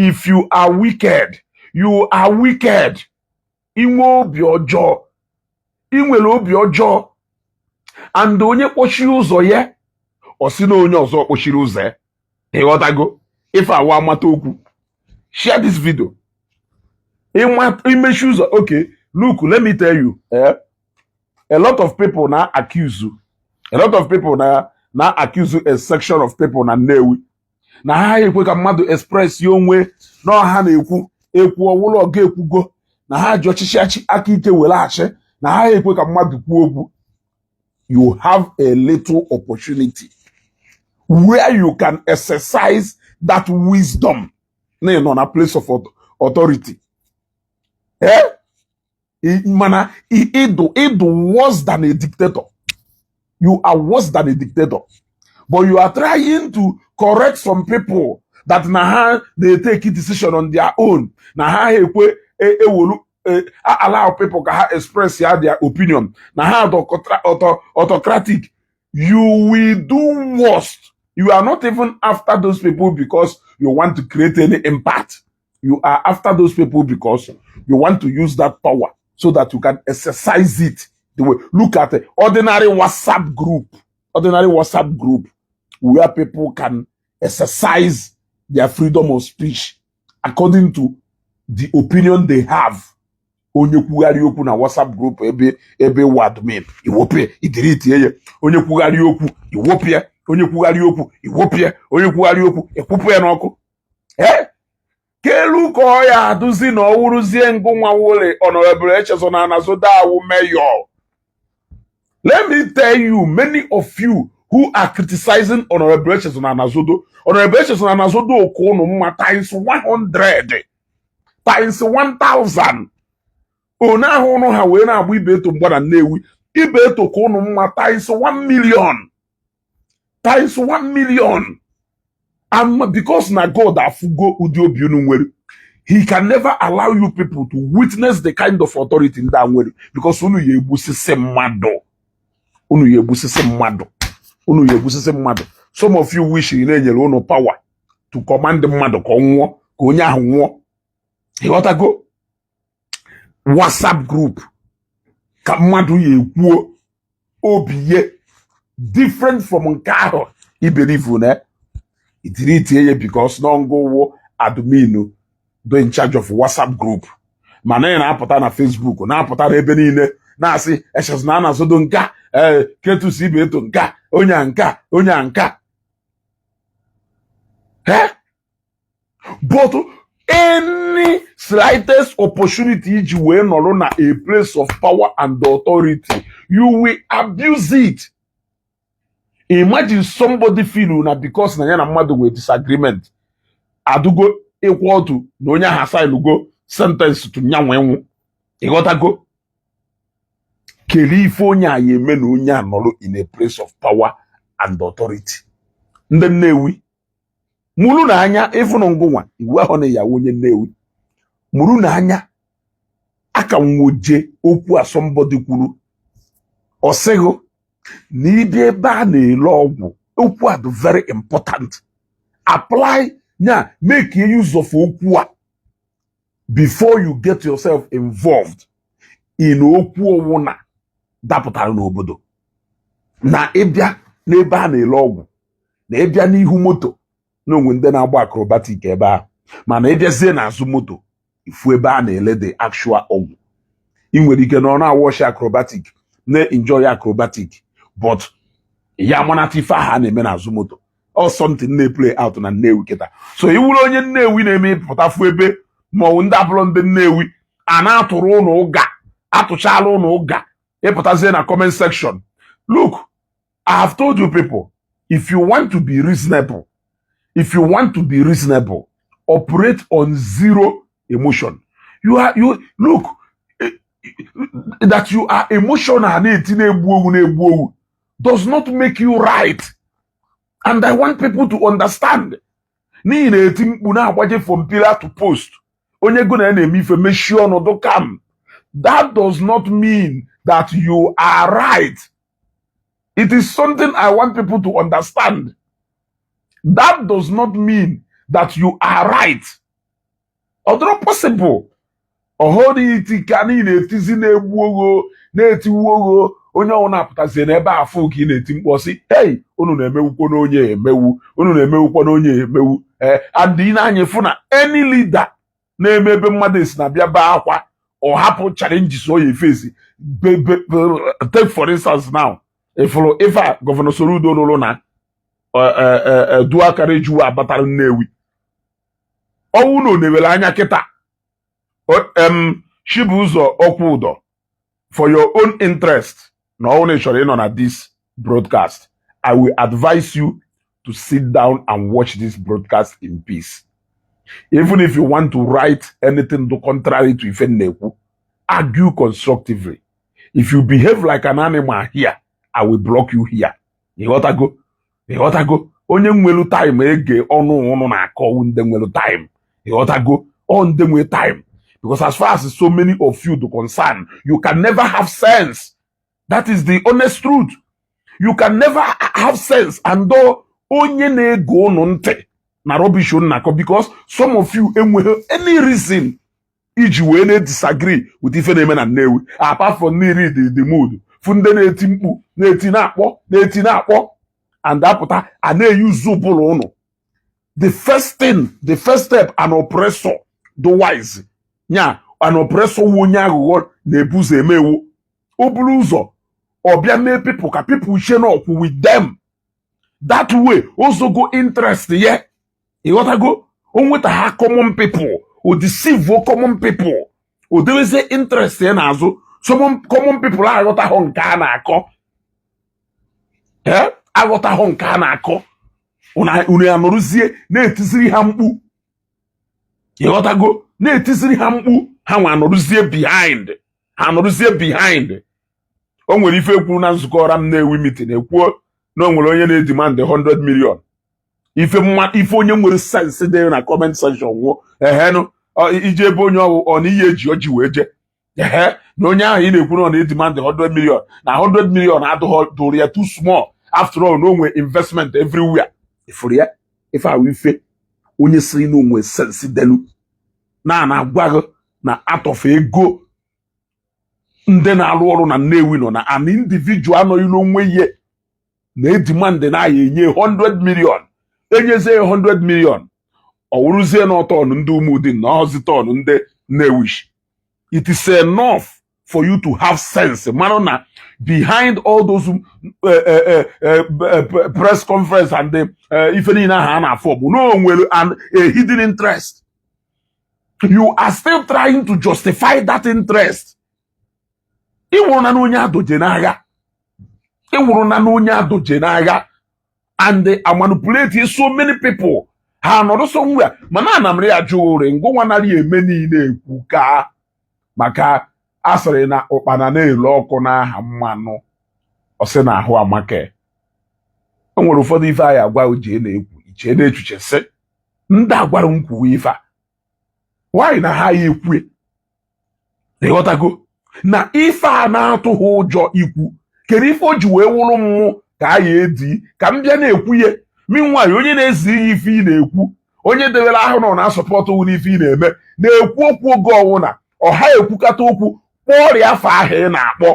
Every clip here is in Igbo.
If you are wicked, you are wicked. Inwe obi ọjọọ, ị nwere obi ọjọọ, and onye kpọchie ụzọ ya, ọ sị na onye ọzọ kpọchiri ụzọ ya. Ịghọtago? Ife awa amata okwu. Share this video. Imechi ụzọ. Okay, look, let me tell you, eh? A lot of people na accuse you, a lot of people na accuse a section of people na Nnewi na ha ekwe ka mmadụ express ya onwe na ọha na-ekwu ekwu ọwụlụ ọga ekwugo na ha ji ọchịchị achị aka ike were achị na ha ekwe ka mmadụ kwuo okwu. You have a little opportunity where you can exercise that wisdom na ị nọ na place of authority, eh? Mana ịdụ worse than a dictator. You are worse than a dictator, but you are trying to correct some people that na ha dey take decision on their own, na ha ekwe ewolu allow people ka ha express ya their opinion, na ha autocratic. You will do worst. You are not even after those people because you want to create any impact. You are after those people because you want to use that power so that you can exercise it the way. Look at the ordinary WhatsApp group, ordinary WhatsApp group where people can exercise their freedom of speech according to the opinion they have. Onye kwugharị okwu na WhatsApp group ebe wụ admin, iwopụ idiritie ya. Onye kwugharị okwu, iwopụ ya. Onye kwugharị okwu, iwopụ ya. Onye kwugharị okwu, ịkwụpụ ya n'ọkụ. Ee, kelu ka ọ ya adụzi na ọ wụrụzie ngụnwa wole Honorable Echezona Anazodo mayor. Let me tell you, many of you who are criticizing Honorable Echezona Anazodo, Honorable Echezona Anazodo okunu mma times 100 times 1000. One ahụ ụnụ ha wee na-agba ibe eto mgba na Nnewi, ibe eto ka ụnụ mma times 1 million times 1 million. And because na God afugo ụdị obi unu nwere, he can never allow you people to witness the kind of authority ndị a nwere, because unu ya egbusisi mmadụ, unu ya egbusisi mmadụ, unu ya egbusisi mmadụ. Some of you wish ị na-enyere unu power to command mmadụ ka ọ nwụọ, ka onye ahụ nwụọ. Ịghọtago? WhatsApp group ka mmadụ ya ekwuo obi ye different from nke ahụ iberivu na itiri itinye ya, because n'ọngụ admin do in charge of WhatsApp group. Mana ị na-apụta na Facebook, na-apụta n'ebe niile, na-asị Echezona Anazodo nka, ee, Ketus ibe eto nka, onye a nka, onye a nka. Eh? But any slightest opportunity iji wee nọrọ na a place of power and authority, you will abuse it. Imagine somebody feel na because na ya na mmadụ nwere disagreement adụgo ịkwụ otu na onye ahụ assign sentence to nyanwe nwụ. Ịghọtago? Kedu ife onye a ya eme na onye a nọrọ in a place of power and authority? Ndị Nnewi, mụrụ na anya ịfụnụ ngụnwa iwu ahụ na ya onye Nnewi mụrụ na anya aka nwoje okwu a somebody kwuru, ọ sịghị na ịbịa ebe a na-ele ọgwụ. Okwu a dị very important. Apply nya, make use of okwu a before you get yourself involved in okwu ọwụna dapụtara n'obodo. Na ịbịa n'ebe a na-ele ọgwụ, na ịbịa n'ihu moto na onwe ndị na-agba acrobatic ebe ahụ, mana ịbịazie n'azụ moto, ifu ebe a na-ele the actual ọgwụ. Ị nwere ike na ọ na-awọchi acrobatic, na-enjoy acrobatic, but ya amanata ife ahụ a na-eme n'azụ moto. Ọ something na-play out na Nnewi kịta. So iwuru onye Nnewi na-eme pụtafu ebe maọbụ ndị abụrụ ndị Nnewi a na-atụrụ ụnụ ụga, atụchala ụnụ ụga, ịpụtazie na comment section. Look, I have told you people, if you want to be reasonable, if you want to be reasonable, operate on zero emotion. You are, you look, that you are emotional na-eti na-egbu owu na-egbu owu does not make you right. And I want people to understand, n'ihi na-eti mkpu na-agbaje from pillar to post, onye go na ya na-eme ife mechie ọnọdụ calm, that does not mean that you are right. It is something I want people to understand. That does not mean that you are right. Ọ dịrọ possible. Ọhụrụ iti ka niile na-etizi na-egbu ogho, na-etiwu ogho. Onye ọbụla apụtazie n'ebe afụ ka ị na-eti mkpu sị, "Hey, unu na-emewukwo n'onye emewu, unu na-emewukwo n'onye emewu." Ee, and ị na-anya fụ na any leader na-eme ebe mmadụ esi na-abịa bee akwa, ọ hapụ challenges o ya efesi. Take for instance now, ịfụrụ ife a Governor Soludo rụrụ na dual carriage abatara Nnewi. Ọnwụ na onewere anya kịta Chibuzo Okwudo, for your own interest, na ọnwụ na ị chọrọ ịnọ na this broadcast, I will advise you to sit down and watch this broadcast in peace. Even if you want to write anything to contrary to ife na-ekwu, argue constructively. If you behave like an animal here, I will block you here. Ịghọtago? Ịghọtago? Onye nwelu time ege ọnụ ụnụ na-akọwu, ndị nwelu time. Ịghọtago? Ọ ndị nwe time, because as far as so many of you do concern, you can never have sense. That is the honest truth. You can never have sense. And though onye na-ege ụnụ ntị na rubbish unu na-akọ, because some of you enweghị any reason iji wee na-disagree with ife na-eme na Nnewi, apart from n'iri the mood fụ ndị na-eti mkpu, na-eti na-akpọ, na-eti na-akpọ, and apụta a na-eyuzu ụbụrụ ụnụ. The first thing, the first step an oppressor do wise nya, an oppressor wu onye aghụghọ na-ebuzo emewu, o buru ụzọ ọ bịa mee people ka people share n'ọkwụ with them. That way ozogo interest ye. Ịghọtago? O nweta ha common people, o deceive common people, o dewezie interest ya n'azụ. Some common people aghọtaghọ nke a na-akọ. Ee, aghọtaghọ nke a na-akọ. Unu ya nọrụzie na-etiziri ha mkpu. Ịghọtago? Na-etiziri ha mkpu, ha nwa nọrụzie behind, ha nọrụzie behind. O nwere ife kwuru na nzukọ ọra m na-ewi meeting, ekwuo na o nwere onye na-edemand 100 million. Ife mma, ife onye nwere sense dị na comment section nwụọ ehenụ ije ebe onye ọwụ ọ na ihe eji ọjị wee je ehe na onye ahụ ị na-ekwu na ọ na-edemand 100 million, na 100 million adịghị dụrụ ya too small. After all, na o nwere investment everywhere. Ifuru ya, ife ahụ, ife onye siri na onwe sense delu na na-agwa gị na atọfe ego ndị na-arụ ọrụ na Nnewi nọ na an individual anọghị n'onwe ihe na-edemand na ya enye 100 million, enyezie ya 100 million, ọ wụrụzie na ọtọn ndị Umudin na ọzi tọn ndị Nnewichi. It is enough for you to have sense mara na behind all those press conference and the ife niile ahụ a na-afọ bụ na o nwere a hidden interest. You are still trying to justify that interest. Ịwụrụ na onye adoje n'agha, ịwụrụ na onye adoje n'agha, and they are manipulating so many people. Ha nọrọ somewhere, mana ana m ya jụ ure ngụnwa nara eme niile ekwu ka maka asịrị na ụkpana na-elu ọkụ n'aha mmanụ, ọ sị na ahụ amaka. O nwere ụfọdụ ife anyị agwa ojie na-ekwu ichie na-echuche sị ndị agwara m kwuwe ife a, nwaanyị na ha ya ekwue. Ịghọtago na ife a na-atụ ha ụjọ ikwu? Kedu ife o ji wee wụrụ mmụ ka a ya edi ka m bịa na-ekwu ya? Meanwhile, onye na-ezi ihe ife ị na-ekwu, onye debere ahụ nọ na-asọpọtụ wụ n'ife ị na-eme, na-ekwu okwu oge ọwụna ọha ekwukata okwu, kpọọ ọrịa afọ ahụ ị na-akpọ,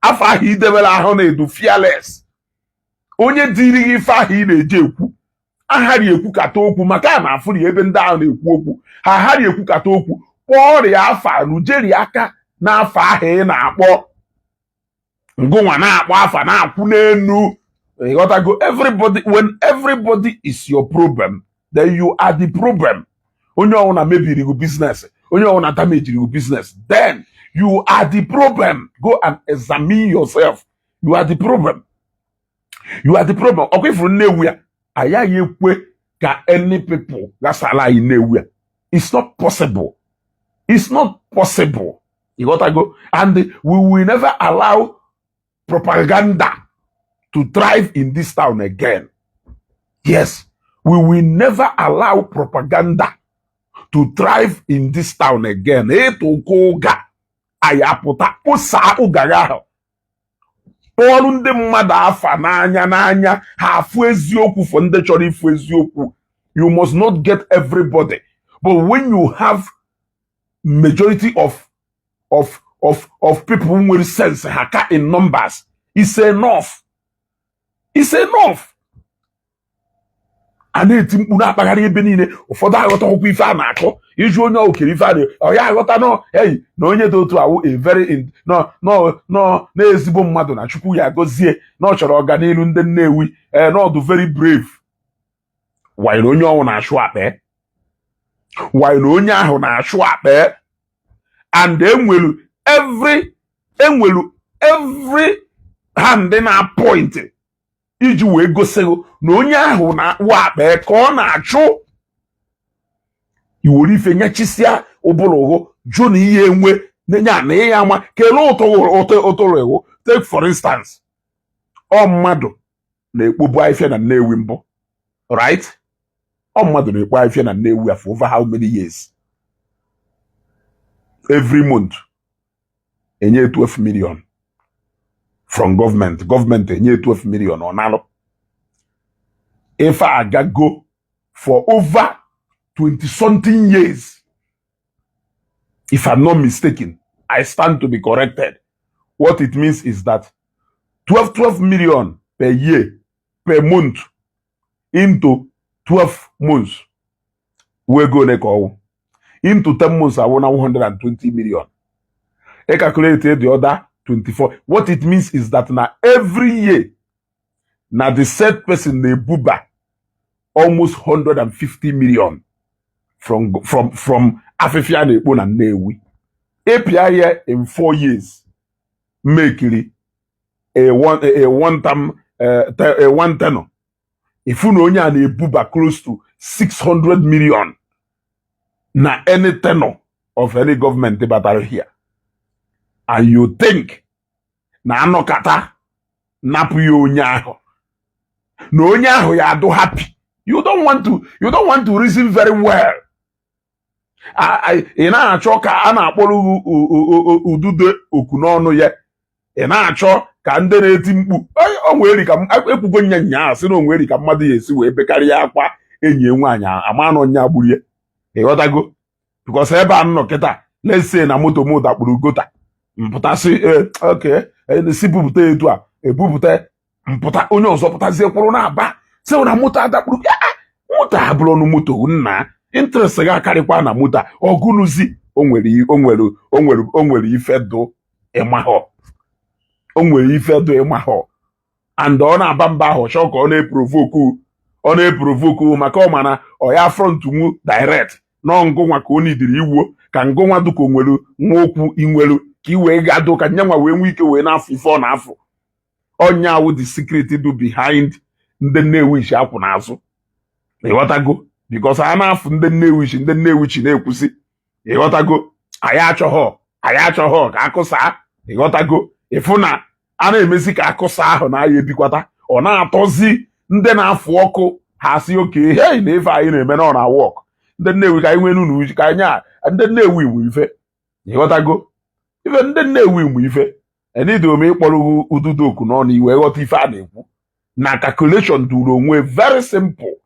afọ ahụ idebere ahụ na-edu fearless. Onye dịrị gị ife ahụ ị na-eji ekwu aghara ekwukata okwu, maka a na-afụri ebe ndị ahụ na-ekwu okwu, ha aghara ekwukata okwu, kpọọ ọrịa afa rujeri aka n'afọ ahụ ị na-akpọ, ngụnwa na-akpọ afa na-akwụ n'enu. Ịghọtago? Everybody, when everybody is your problem, then you are the problem. Onye ọbụla mebiri gị business, onye ọbụla damagiri gị business, then you are the problem. Go and examine yourself. You are the problem, you are the problem. Ọkwa ifuru Nnewi ya, agaghị ekwe ka any people gasala anyị Nnewi ya. It's not possible, it's not possible. Ịghọtago? And we will never allow propaganda to thrive in this town again. Yes, we will never allow propaganda to thrive in this town again. Ịtụkọ ụga anyị apụta kpụsa ụga gị ahụ, kpọọrụ ndị mmadụ afa n'anya n'anya, ha afụ eziokwu. For ndị chọrọ ịfụ eziokwu, you must not get everybody, But when you have majority of people nwere sense, ha ka in numbers, it's enough, it's enough. A na-eti mkpu na-akpagharị ebe niile, ụfọdụ aghọtakwụkwọ ife a na-akọ. Iju onye okere ife a na ọ ya aghọta nọ ei na onye dị otu awụ a very no no no na ezigbo mmadụ, na Chukwu ya gọzie, na ọ chọrọ ọganihu ndị Nnewi, ee, na ọdụ very brave, while onye ọnwụ na-achụ akpa, while onye ahụ na-achụ akpa. And enwelu every hand na point iji wee gosi gị na onye ahụ na-akpụ akpa ka ọ na-achụ. Iwere ife nyechisịa ụbụrụ ụghụ jụ na ihe enwe ya na ihe ama kelee ụtụ ụtụ ụtụrụ iwu. Take for instance, ọ mmadụ na-ekpobu ahịfịa na Nnewi mbụ, right? Ọ mmadụ na-ekpo ahịfịa na Nnewi for over how many years? Every month enye 12 million from government. Gọọmenti enye 12 million, ọ nalụ ife agago for over 20 something years. If I'm not mistaken, I stand to be corrected, what it means is that 12 12 million per year, per month, into 12 months wee go ole ka ọwụ? Into 10 months awụ na 120 million. E calculate the other 24. What it means is that na every year na the said person na-ebuba almost 150 million from afịfịa na-ekpo na Nnewi. Ịpịa ya in 4 years, mekiri a one term, a one tenor, ifu na onye a na-ebuba close to 600 million na any tenor of any government batara here. And you think na anọkata napụ ya onye ahụ, na onye ahụ ya adụ happy? You don't want to reason very well. Ị na-achọ ka a na-akpọrọ ududo oku n'ọnụ ya. Ị na-achọ ka ndị na-eti mkpu o nwere ka ekwugo nya nyaa sị na o nwere ka mmadụ ya esi wee bekarịa akwa enyi ya nwaanyị ama na ọnya gburu ya. Ịghọtago? Because ebe a nọ kịta, let's say na moto m dakpuru gutter, mpụtasị, ee, okay, si bupụta etu a ebupụta, mpụta, onye ọzọ pụtazie kwụrụ na-aba sị na moto adakpuru ya. Moto abụrụ ọnụ moto nna, interest gị akarịkwa na moto a ọgụnụzi. O nwere ife dụ ịmahọ, o nwere ife dụ ịmahọ. And ọ na-aba mba ahụ, chọọ ka ọ na-eprovoke, ọ na-eprovoke maka ọ mana ọ ya front nwu direct nọ ngụnwa ka o nidiri iwuo ka ngụnwa dụka o nwere nwa okwu inwelu ka i wee gado ka nyanwa wee nwee ike wee na-afụ ife ọ na-afụ. Ọnya awụ the secret do behind ndị Nnewi chi akwụ n'azụ. Ịghọtago? Because a na-afụ ndị Nnewi chi, ndị Nnewi chi na-ekwusi, ịghọtago, anyị achọghọ, anyị achọghọ ka akụsaa. Ịghọtago? Ịfụ na a na-emezi ka akụsa ahụ na aya ebikwata, ọ na-atọzi ndị na-afụ ọkụ ha si oke hei na ife anyị na-eme na ọ na work. Ndị Nnewi, ka anyị nwee n'unu ka anyị a ndị Nnewi nwe ife. Ịghọtago? Ife ndị Nnewi nwe ife enido m ịkpọrọ ududo oku n'ọnụ iwe ghọta ife a na-ekwu na calculation duru onwe very simple.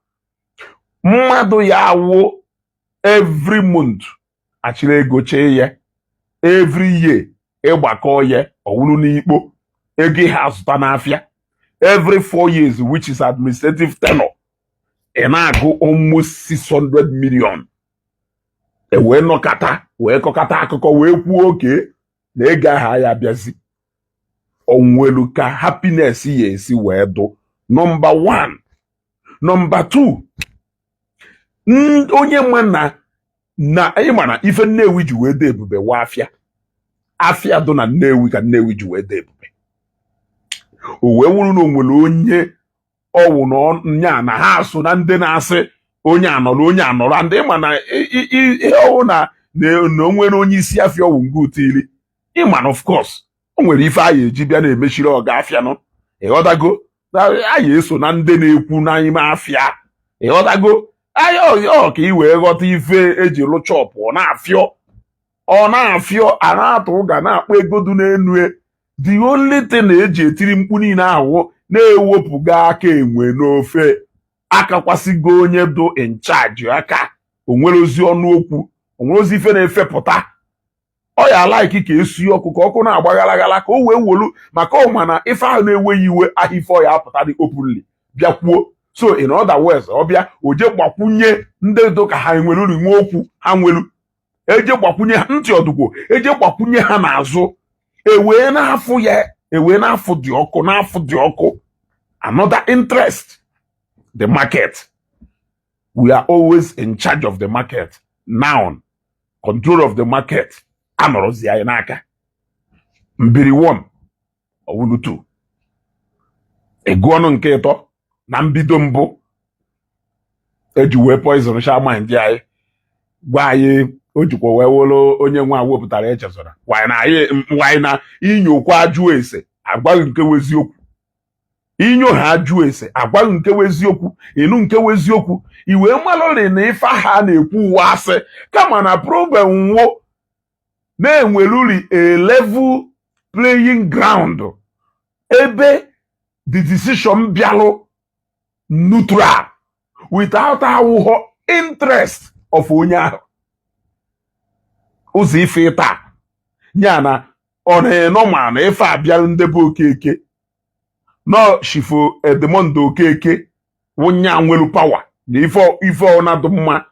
Mmadụ ya awụ every month achịrị ego chee ya, every year ịgbakọ ya, ọwụrụ n'ikpo ego ihe azụta n'afịa, every 4 years, which is administrative tenure, ị na-agụ almost 600 million. E wee nọkata wee kọkata akụkọ wee kwuo oke na ego ahụ ya abịazi onwelu ka happiness ya esi wee dụ. Number one. Number two, onye ma na ịma na ife Nnewi ji wee dee ebube wa afịa, afịa dụ na Nnewi ka Nnewi ji wee dee ebube. O wee wụrụ na o nwere onye ọwụ na nya na ha so na ndị na-asị onye anọrọ, onye anọrọ, ndị ịma na ihe ọwụ na o nwere onye isi afịa ọwụ nga utili. Ịma na of course o nwere ife a ya eji bịa na-emechiri ọga afịa nọ. Ịghọtago? A ya eso na ndị na-ekwu n'ime afịa. Ịghọtago? Aya ọ ka ị wee ghọta ife eji lụ chọpụ, ọ na-afịọ, ọ na-afịọ, a na-atụ ụga na-akpọ ego dị n'enu e. The only thing na-eji etiri mkpu niile ahụ na-ewepụga aka enwe n'ofe, akakwasịgo onye dụ in charge aka. Onwere ozi ọnụ okwu, onwere ozi ife na-efepụta. Ọ ya like ka esi ọkụ, ka ọkụ na-agba ghalaghala, ka o wee wolu maka ọ ma na ife ahụ na-ewe ya iwe ahụ, ife ọ ya apụta dị openly bịa kwuo. So in other words, ọ bịa, o je gbakwunye ndị do ka ha enwere uri nwe okwu ha nwelu, eje gbakwunye ha ntị ọdụgwo, eje gbakwunye ha n'azụ, ewee na-afụ ya, ewee na-afụ dị ọkụ, na-afụ dị ọkụ. Another interest, the market. We are always in charge of the market. Now control of the market anọrọzi anyị n'aka. Mbiri 1 ọwụlụ 2, ego ọnụ nke ịtọ na mbido mbụ eji wee poison sha mind anyị, gwa anyị o jikwa wee wụrụ onye nwa wepụtara echezọra wanyị na anyị wanyị na inyokwa ajụ ese agwaghị nke wụ eziokwu. Inyo ha ajụ ese agwaghị nke wụ eziokwu, ịnụ nke wụ eziokwu, i wee malụrị na ife aha a na-ekwu uwe asị, kama na problem nwo na-enweruri a level playing ground ebe the decision bịalụ neutral without awụghọ interest of onye ahụ. Ụzọ ife taa ya na ọ na-eno ma na ife abịalụ ndebe Okeke nọ shifo Edmond Okeke wụnya nwelu power na ife ọnadụ mma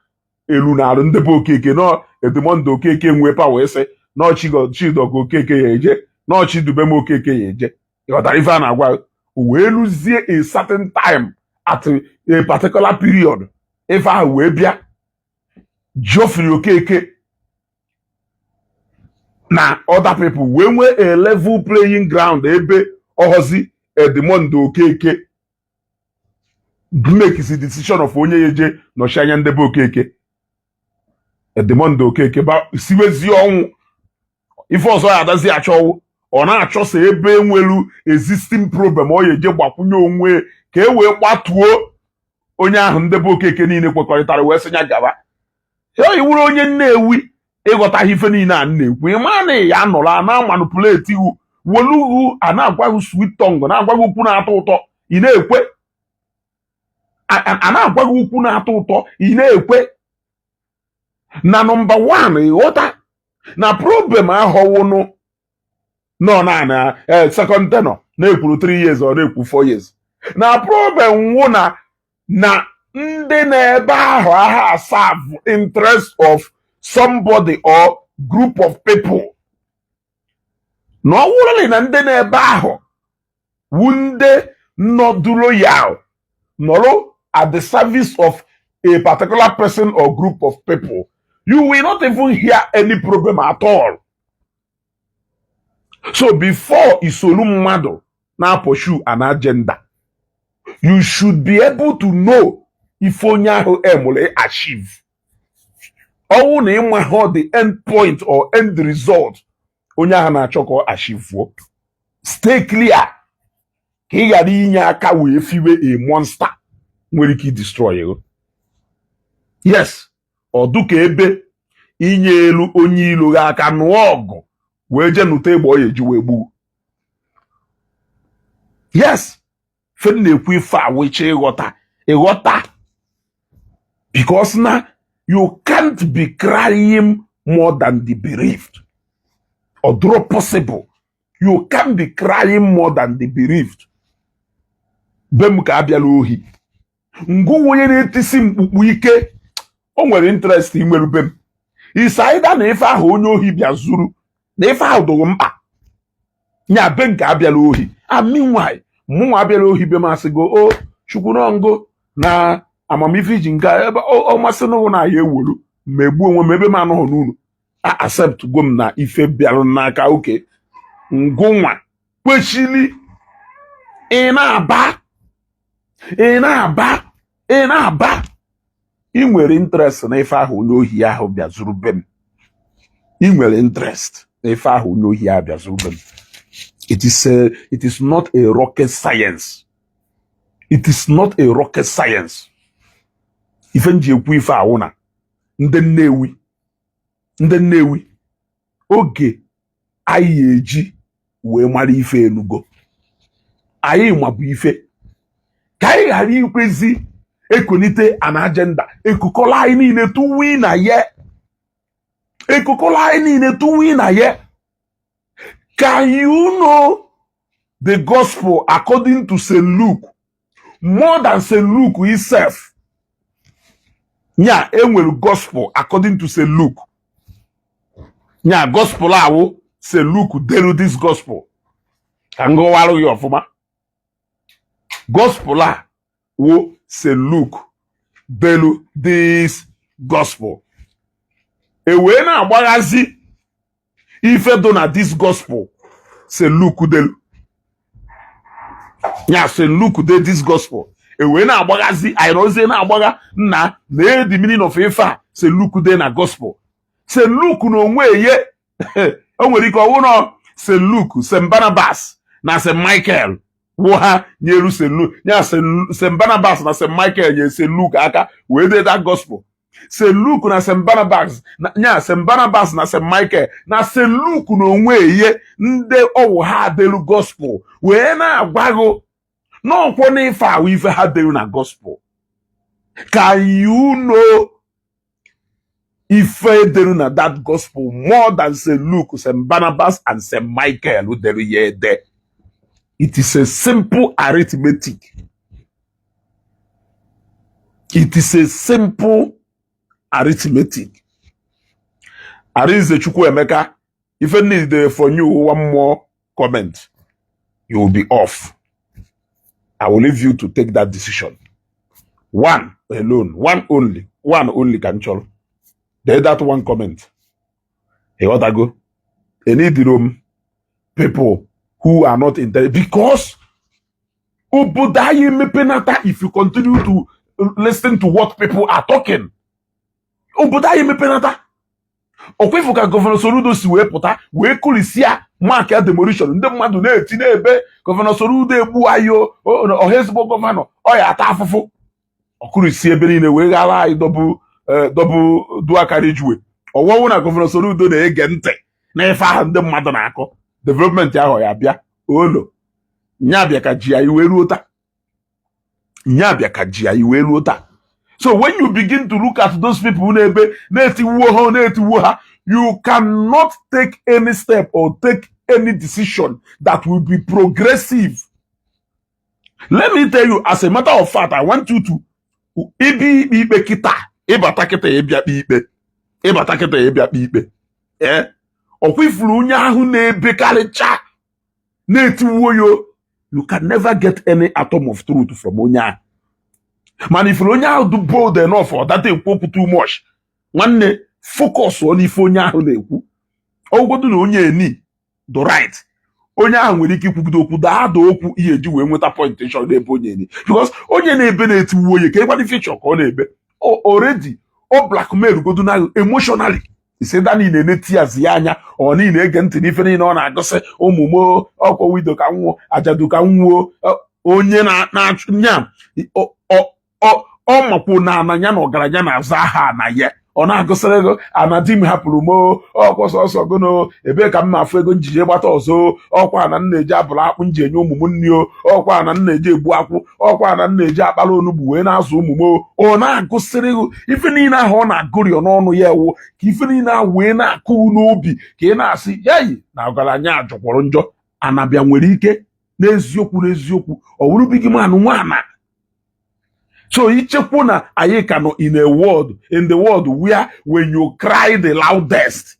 elu na arụ ndebe Okeke nọ. Edmond Okeke nwee power ese nọ Chidogo Okeke ya eje nọ Chidubem Okeke ya eje. Ịghọtara ife a na-agwa? O wee luzie a certain time, at a particular period, ife ahụ wee bịa Geoffrey Okeke na other people wee nwee a level playing ground ebe ọghọzi Edmond Okeke makes the decision of onye ya eje nọchi anya ndebe Okeke. Edmond Okeke ba siwezie ọnwụ ife ọzọ ya adazi achọwụ, ọ na-achọsa ebe enwelu existing problem ọ ya eje gbakwunye onwe ka e wee gbatuo onye ahụ ndebe Okeke niile kwekọrịtara wee sị ya gaba ya. Iwuru onye Nnewi, ịghọtaghị ife niile a na-ekwu, ịma na ya anọrọ a na-manipulate iwu wolughu, a na-agwa gị sweet tongue, na-agwa gị okwu na-atọ ụtọ, ị na-ekwe. A na-agwa gị okwu na-atọ ụtọ, ị na-ekwe. Na number one, ịghọta na problem ahọwụnụ nọ na second tenure na-ekwuru 3 years, ọ na-ekwu 4 years, na problem nwụ na ndị na-ebe ahụ agha serve interest of somebody or group of people, na ọ wụrụli na ndị na-ebe ahụ wu ndị nọdụ loyal, nọrọ at the service of a particular person or group of people, you will not even hear any problem at all. So before isolu mmadụ na-pursue an agenda, you should be able to know ife onye ahụ emụrụ achieve. Ọnwụ na ịma ha the end point or end result onye ahụ na-achọ ka ọ achieve, stay clear ka ị ghara inye aka wee fiwe a monster nwere ike destroy you. Yes, ọ dụka ebe inye elu onye ilo gị aka nụọ ọgụ wee jee nụta egbe ọ ya eji wee gbuo. Yes, fe na-ekwu ife a weche ịghọta ịghọta, because na you can't be crying more than the bereaved. Ọ dụrọ possible. You can't be crying more than the bereaved. Be m ka abịala ohi, ngụ onye na-etisi mkpukpu ike, o nwere interest inweru be m isaida na ife ahụ onye ohi bịa zuru, na ife ahụ dụrụ mkpa nya be nke abịala ohi. And meanwhile, mụnwa abịala ohi be m, asịgo o chukwu nọngo na amamife iji nke ebe ọ masị n'ụlọ na ya ewelu megbuo onwe m ebe m anọghị n'ụlọ a accept go m na ife bịarụ n'aka oke ngụnwa kwechili. Ị na-aba, ị na-aba, ị na-aba, ị nwere interest na ife ahụ onye ohi ahụ bịa zuru be m. Ị nwere interest na ife ahụ onye ohi ahụ bịa zuru be m. It is not a rocket science. It is not a rocket science. Ife m ji ekwu ife ahụ na ndị Nnewi, ndị Nnewi, oge anyị eji wee mara ife elugo, anyị mabụ ife ka anyị ghara ikwezi. Ekonite an agenda ekukọla anyị niile tụwi na ye, ekukọla anyị niile tụwi na ye. Can you know the gospel according to St. Luke more than St. Luke himself? Nya enwere gospel according to St. Luke. Nya gospel awụ St. Luke delu this gospel. Ka m gụwarụ gị ọfụma, gospel a wụ St. Luke delu this gospel. E wee na-agbaghazi ife dị na this gospel St. Luke delu. Nya St. Luke de this gospel, e wee na-agbaghazi anyị nọzie na-agbagha nna na the meaning of ife a St. Luke de na gospel St. Luke na onwe ye. O nwere ike ọwụ nọ St. Luke, St. Barnabas na St. Michael wụ ha nyeru St. Luke. Ya St. Barnabas na St. Michael nye St. Luke aka wee dee that gospel. St. Luke na St. Barnabas na nya St. Barnabas na St. Michael na St. Luke na onwe ye, ndị ọwụ ha delu gospel, wee na-agwaghụ n'ọkwọ n'ife ahụ ife ha delu na gospel. Can you know ife delu na that gospel more than St. Luke, St. Barnabas and St. Michael delu ya ede? It is a simple arithmetic. It is a simple arithmetic. Arinze Chukwuemeka, ife need for you, one more comment, you will be off. I will leave you to take that decision. One alone, one only, one only can chọrọ. Dee that one comment. Ịghọtago? Enidiro m people who are not intelligent, because obodo anyị emepenata if you continue to listen to what people are talking. Obodo anyị emepenata. Ọkwa ka Governor Soludo si wee pụta wee kụrisia mark ya demolition, ndị mmadụ na-eti n'ebe Governor Soludo egbu anyị, ọha ezigbo governor, ọ ya ata afụfụ. Ọkụrisi ebe niile wee ghara anyị double double dual carriageway. Ọwọwụ na Governor Soludo na-ege ntị n'ife ahụ ndị mmadụ na-akọ, development ahụ ya bịa olo nya bịa ka ji anyị wee ruo taa, nya bịa ka ji anyị wee ruo taa. So when you begin to look at those people na-ebe na-etiwuo ha, na-etiwuo ha, you cannot take any step or take any decision that will be progressive. Let me tell you, as a matter of fact, I want you to ibi ikpe ikpe kịta, ịbata kịta, ịbịa kpe ikpe, ịbata kịta, ịbịa kpe ikpe. Ee, ọkwa ifuru onye ahụ na-ebekarịcha na-etiwuo yo, you can never get any atom of truth from onye ahụ. Mana ifuru onye ahụ dị bold enough, ọ data ekwu okwu too much, nwanne, focus on ife onye ahụ na-ekwu. Ọgwụgodu na onye eni the right, onye ahụ nwere ike ikwugide okwu daa ada okwu ihe eji wee nweta point chọrọ n'ebe onye eni, because onye na-ebe na-etiwu onye ka ịkwana ife chọrọ ka ọ na-ebe already ọ blackmail godu na emotionally isi da niile na-eti ya anya, ọ niile ege ntị n'ife niile ọ na-agụsị ụmụ mo ọkwa widow ka nwụọ, ajadu ka nwụọ, onye na-achụ nya ọ makwu na ana ya na ọgaranya na-aza aha na ya, ọ na-agụsịrị ego ana di m hapụrụ m, ọkwa sọsọ gono ebee ka m na-afụ ego njije gbata ọzọ, ọkwa na m na-eji abụrụ akpụ nji enye ụmụ m nri, o ọkwa na m na-eji egbu akwụ, ọkwa na m na-eji akpara onugbu wee na-azụ ụmụ m. Ọ na-agụsịrị ife niile ahụ ọ na-agụrịọ n'ọnụ ya ewu ka ife niile ahụ wee na-akụ n'obi ka ị na-asị yayi na ọgaranya jọkwọrọ njọ. Anabịa nwere ike n'eziokwu n'eziokwu ọ wụrụ big man nwana. So ichekwu na anyị ka nọ in a world, in the world where when you cry the loudest,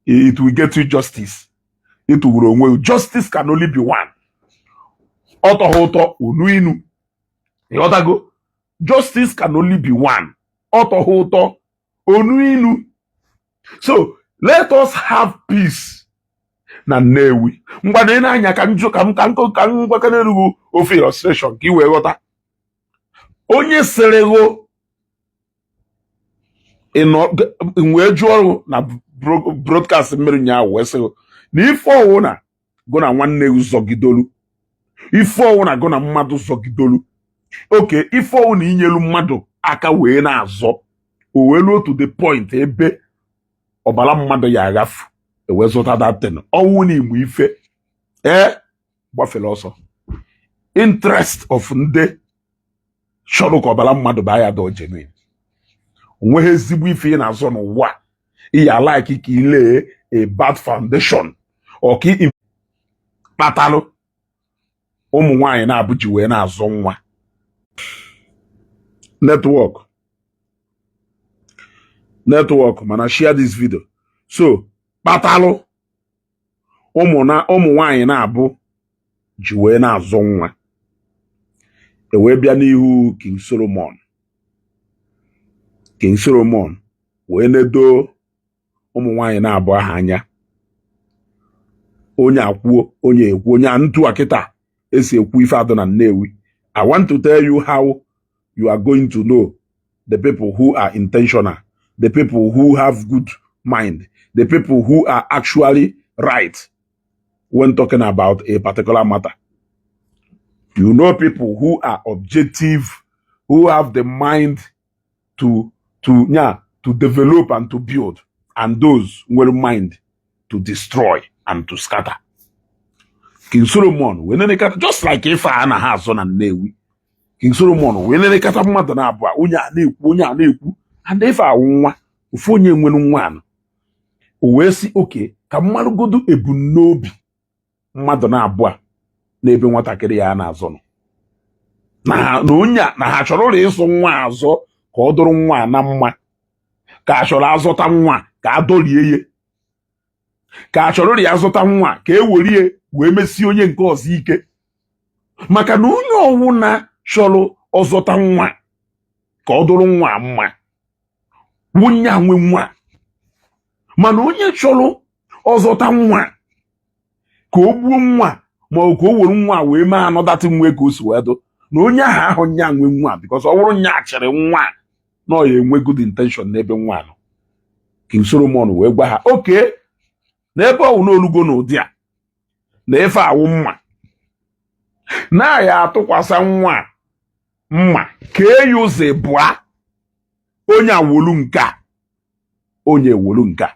it will get you justice, ịtụgburu onwe. Justice can only be one. Ọ tọghị ụtọ unu inu, ịghọtago? Justice can only be one. Ọ tọghị ụtọ onu inu. So let us have peace na Nnewi. Ngwa na anya ka njụ ka m ka nkụ ka m gwakana ofe illustration ka ị wee ghọta. Onye sịrị gụ wee jụọ ọrụ na broadcast mmiri ụnyaahụ wee sị na ife ọwụ na gụ na nwanne gị zọgidolu, ife ọwụ na gụ na mmadụ zọgidolu oke, ife ọwụ na inyelu mmadụ aka wee na-azọ, o wee ruo to the point ebe ọbara mmadụ ya aghafu ewee zụta datin ọnwụ na igbo ife ee gbafere ọsọ interest of ndị Chọrọ ka ọbara mmadụ baa ya dọ genuine. Onweghị ezigbo ife ị na-azọ n'ụwa ị ya like ka ile a bad foundation or ka ị kpatalụ ụmụ nwaanyị na-abụ ji wee na-azọ nwa. Network, network, mana share this video. So kpatalụ ụmụ na ụmụ nwaanyị na-abụ ji wee na-azọ nwa, e wee bịa n'ihu King Solomon. King Solomon wee nedo ụmụ nwaanyị na-abụ aha anya. Onye akwuo, onye ekwu, onye a ntu a kịta esi ekwu ife adọ na Nnewi. I want to tell you how you are going to know the people who are intentional, the people who have good mind, the people who are actually right when talking about a particular matter. You know people who are objective, who have the mind to yeah, to develop and to build, and those with mind to destroy and to scatter. King Solomon wee nenekata, just like ife a na ha azọ na Nnewi. King Solomon wee nenekata mmadụ na-abụọ, onye a na-ekwu, onye a na-ekwu, and ife awụ nwa ofu onye nwere nwa anọ. O wee sị oke ka mmadụgodu ebumnobi mmadụ na-abụọ a n'ebe nwatakịrị ya na-azọ nọ na onye a na ha chọrọ ụlọ ịzụ nwa azọ ka ọ dụrụ nwa a na mma, ka a chọrọ azụta nwa ka a dọrie ya, ka a chọrọ ya azụta nwa ka e werie wee mesie onye nke ọzọ ike, maka na onye ọwụna chọrọ ọzọta nwa ka ọ dụrụ nwa mma wunye nwe nwa, mana onye chọrọ ọzọta nwa ka o gbuo nwa ma ọ ka o were nwa wee mee anọdatị nwe ka o si wee dụ na onye ahụ ahụ nya nwe nwa, because ọ bụrụ nya chịrị nwa na ọ ya enwe good intention n'ebe nwa nọ. King Solomon wee gwa ha oke n'ebe ọ wụ n'olugo n'ụdị a na efe awụ mma na ya atụkwasị nwa mma kee ya ụzọ ịbụa, onye awolu nke a, onye ewolu nke a.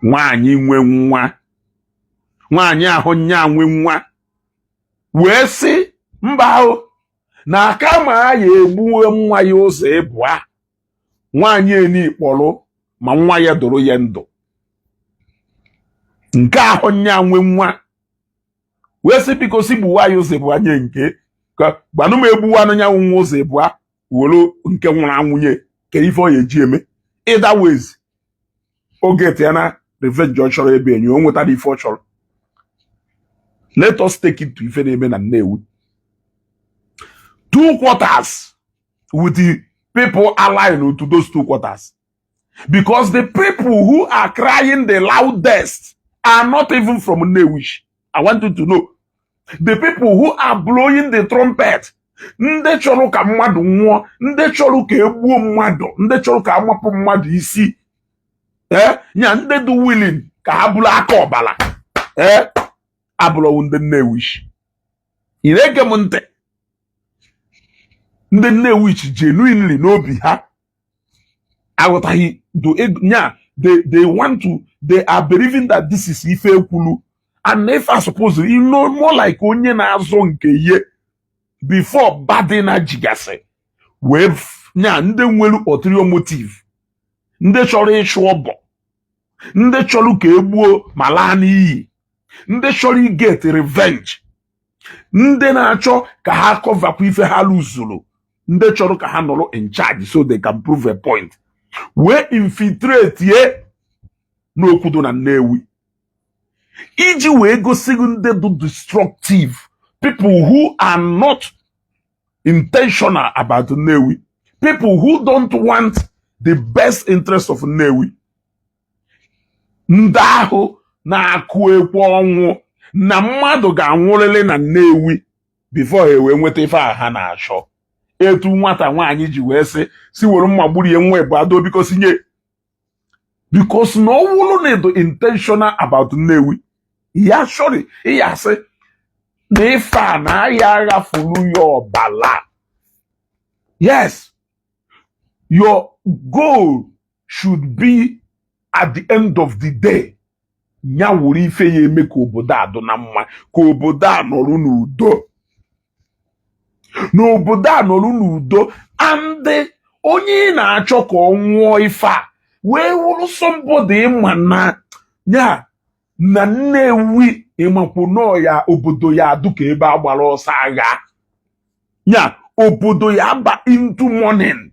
Nwaanyị nwe nwa, nwaanyị ahụ nya nwe nwa wee sị mba ahụ na kama ya egbuwe nwa ya ụzọ ịbụa, nwaanyị eni kpọrọ ma nwa ya doro ya ndụ. Nke ahụ nya nwe nwa wee sị biko si gbuwa ya ụzọ ịbụa, nye nke ka gbanụ m egbuwanụ ya nwa ụzọ ịbụa, were nke nwụrụ anwụ nye ka ife ọ ya eji eme. Either ways, oge ya na revenge ọ chọrọ ebe enyi o nwetara ife ọ chọrọ. Let us take it to ife na-eme na Nnewi. Two quarters with the people aligned to those two quarters, because the people who are crying the loudest are not even from Nnewi. I want you to know the people who are blowing the trumpet, ndị chọrọ ka mmadụ nwụọ, ndị chọrọ ka egbuo mmadụ, ndị chọrọ ka amapụ mmadụ isi, ee nya ndị dị willing ka ha bụrụ aka ọbara, ee abụrọwụ ndị Nnewi. Ị na-ege m ntị? Ndị Nnewi genuinely n'obi ha aghọtaghị do nya they want to, they are believing that this is ife ekwulu and if I suppose you know more like onye na-azọ nke ihe before badina jigasị wee nya ndị nwere ulterior motive, ndị chọrọ ịchụ ọbọ, ndị chọrọ ka egbuo ma laa n'iyi, ndị chọrọ iget revenge, ndị na-achọ ka ha coverkwa ife ha lụzuru, ndị chọrọ ka ha nọrọ in charge so they can prove a point, wee infiltrate ye n'okwudo na Nnewi iji wee gosi gị ndị dị destructive, people who are not intentional about Nnewi, people who don't want the best interest of Nnewi, ndị ahụ na-akụ ekwe ọnwụ na mmadụ ga-anwụrịrị na Nnewi before ha wee nweta ife a ha na-achọ. Etu nwata nwaanyị ji wee sị si were mma gburu ya nwa ebu ado biko sinye, because na ọ wụrụ na edo intentional about Nnewi ya sorry ịya sị na ife a na aya aghafuru ya ọbala. Yes, your goal should be at the end of the day ya wuru ife ya eme ka obodo a dị na mma, ka obodo a nọrọ n'udo. N'obodo a nọrọ n'udo, and onye ị na-achọ ka ọ nwụọ ife a wee wụrụ somebody ịma na ya na Nnewi, ịmakwu nọọ ya, obodo ya adụ ka ebe a gbara ọsọ agha ya, obodo ya aba into mourning.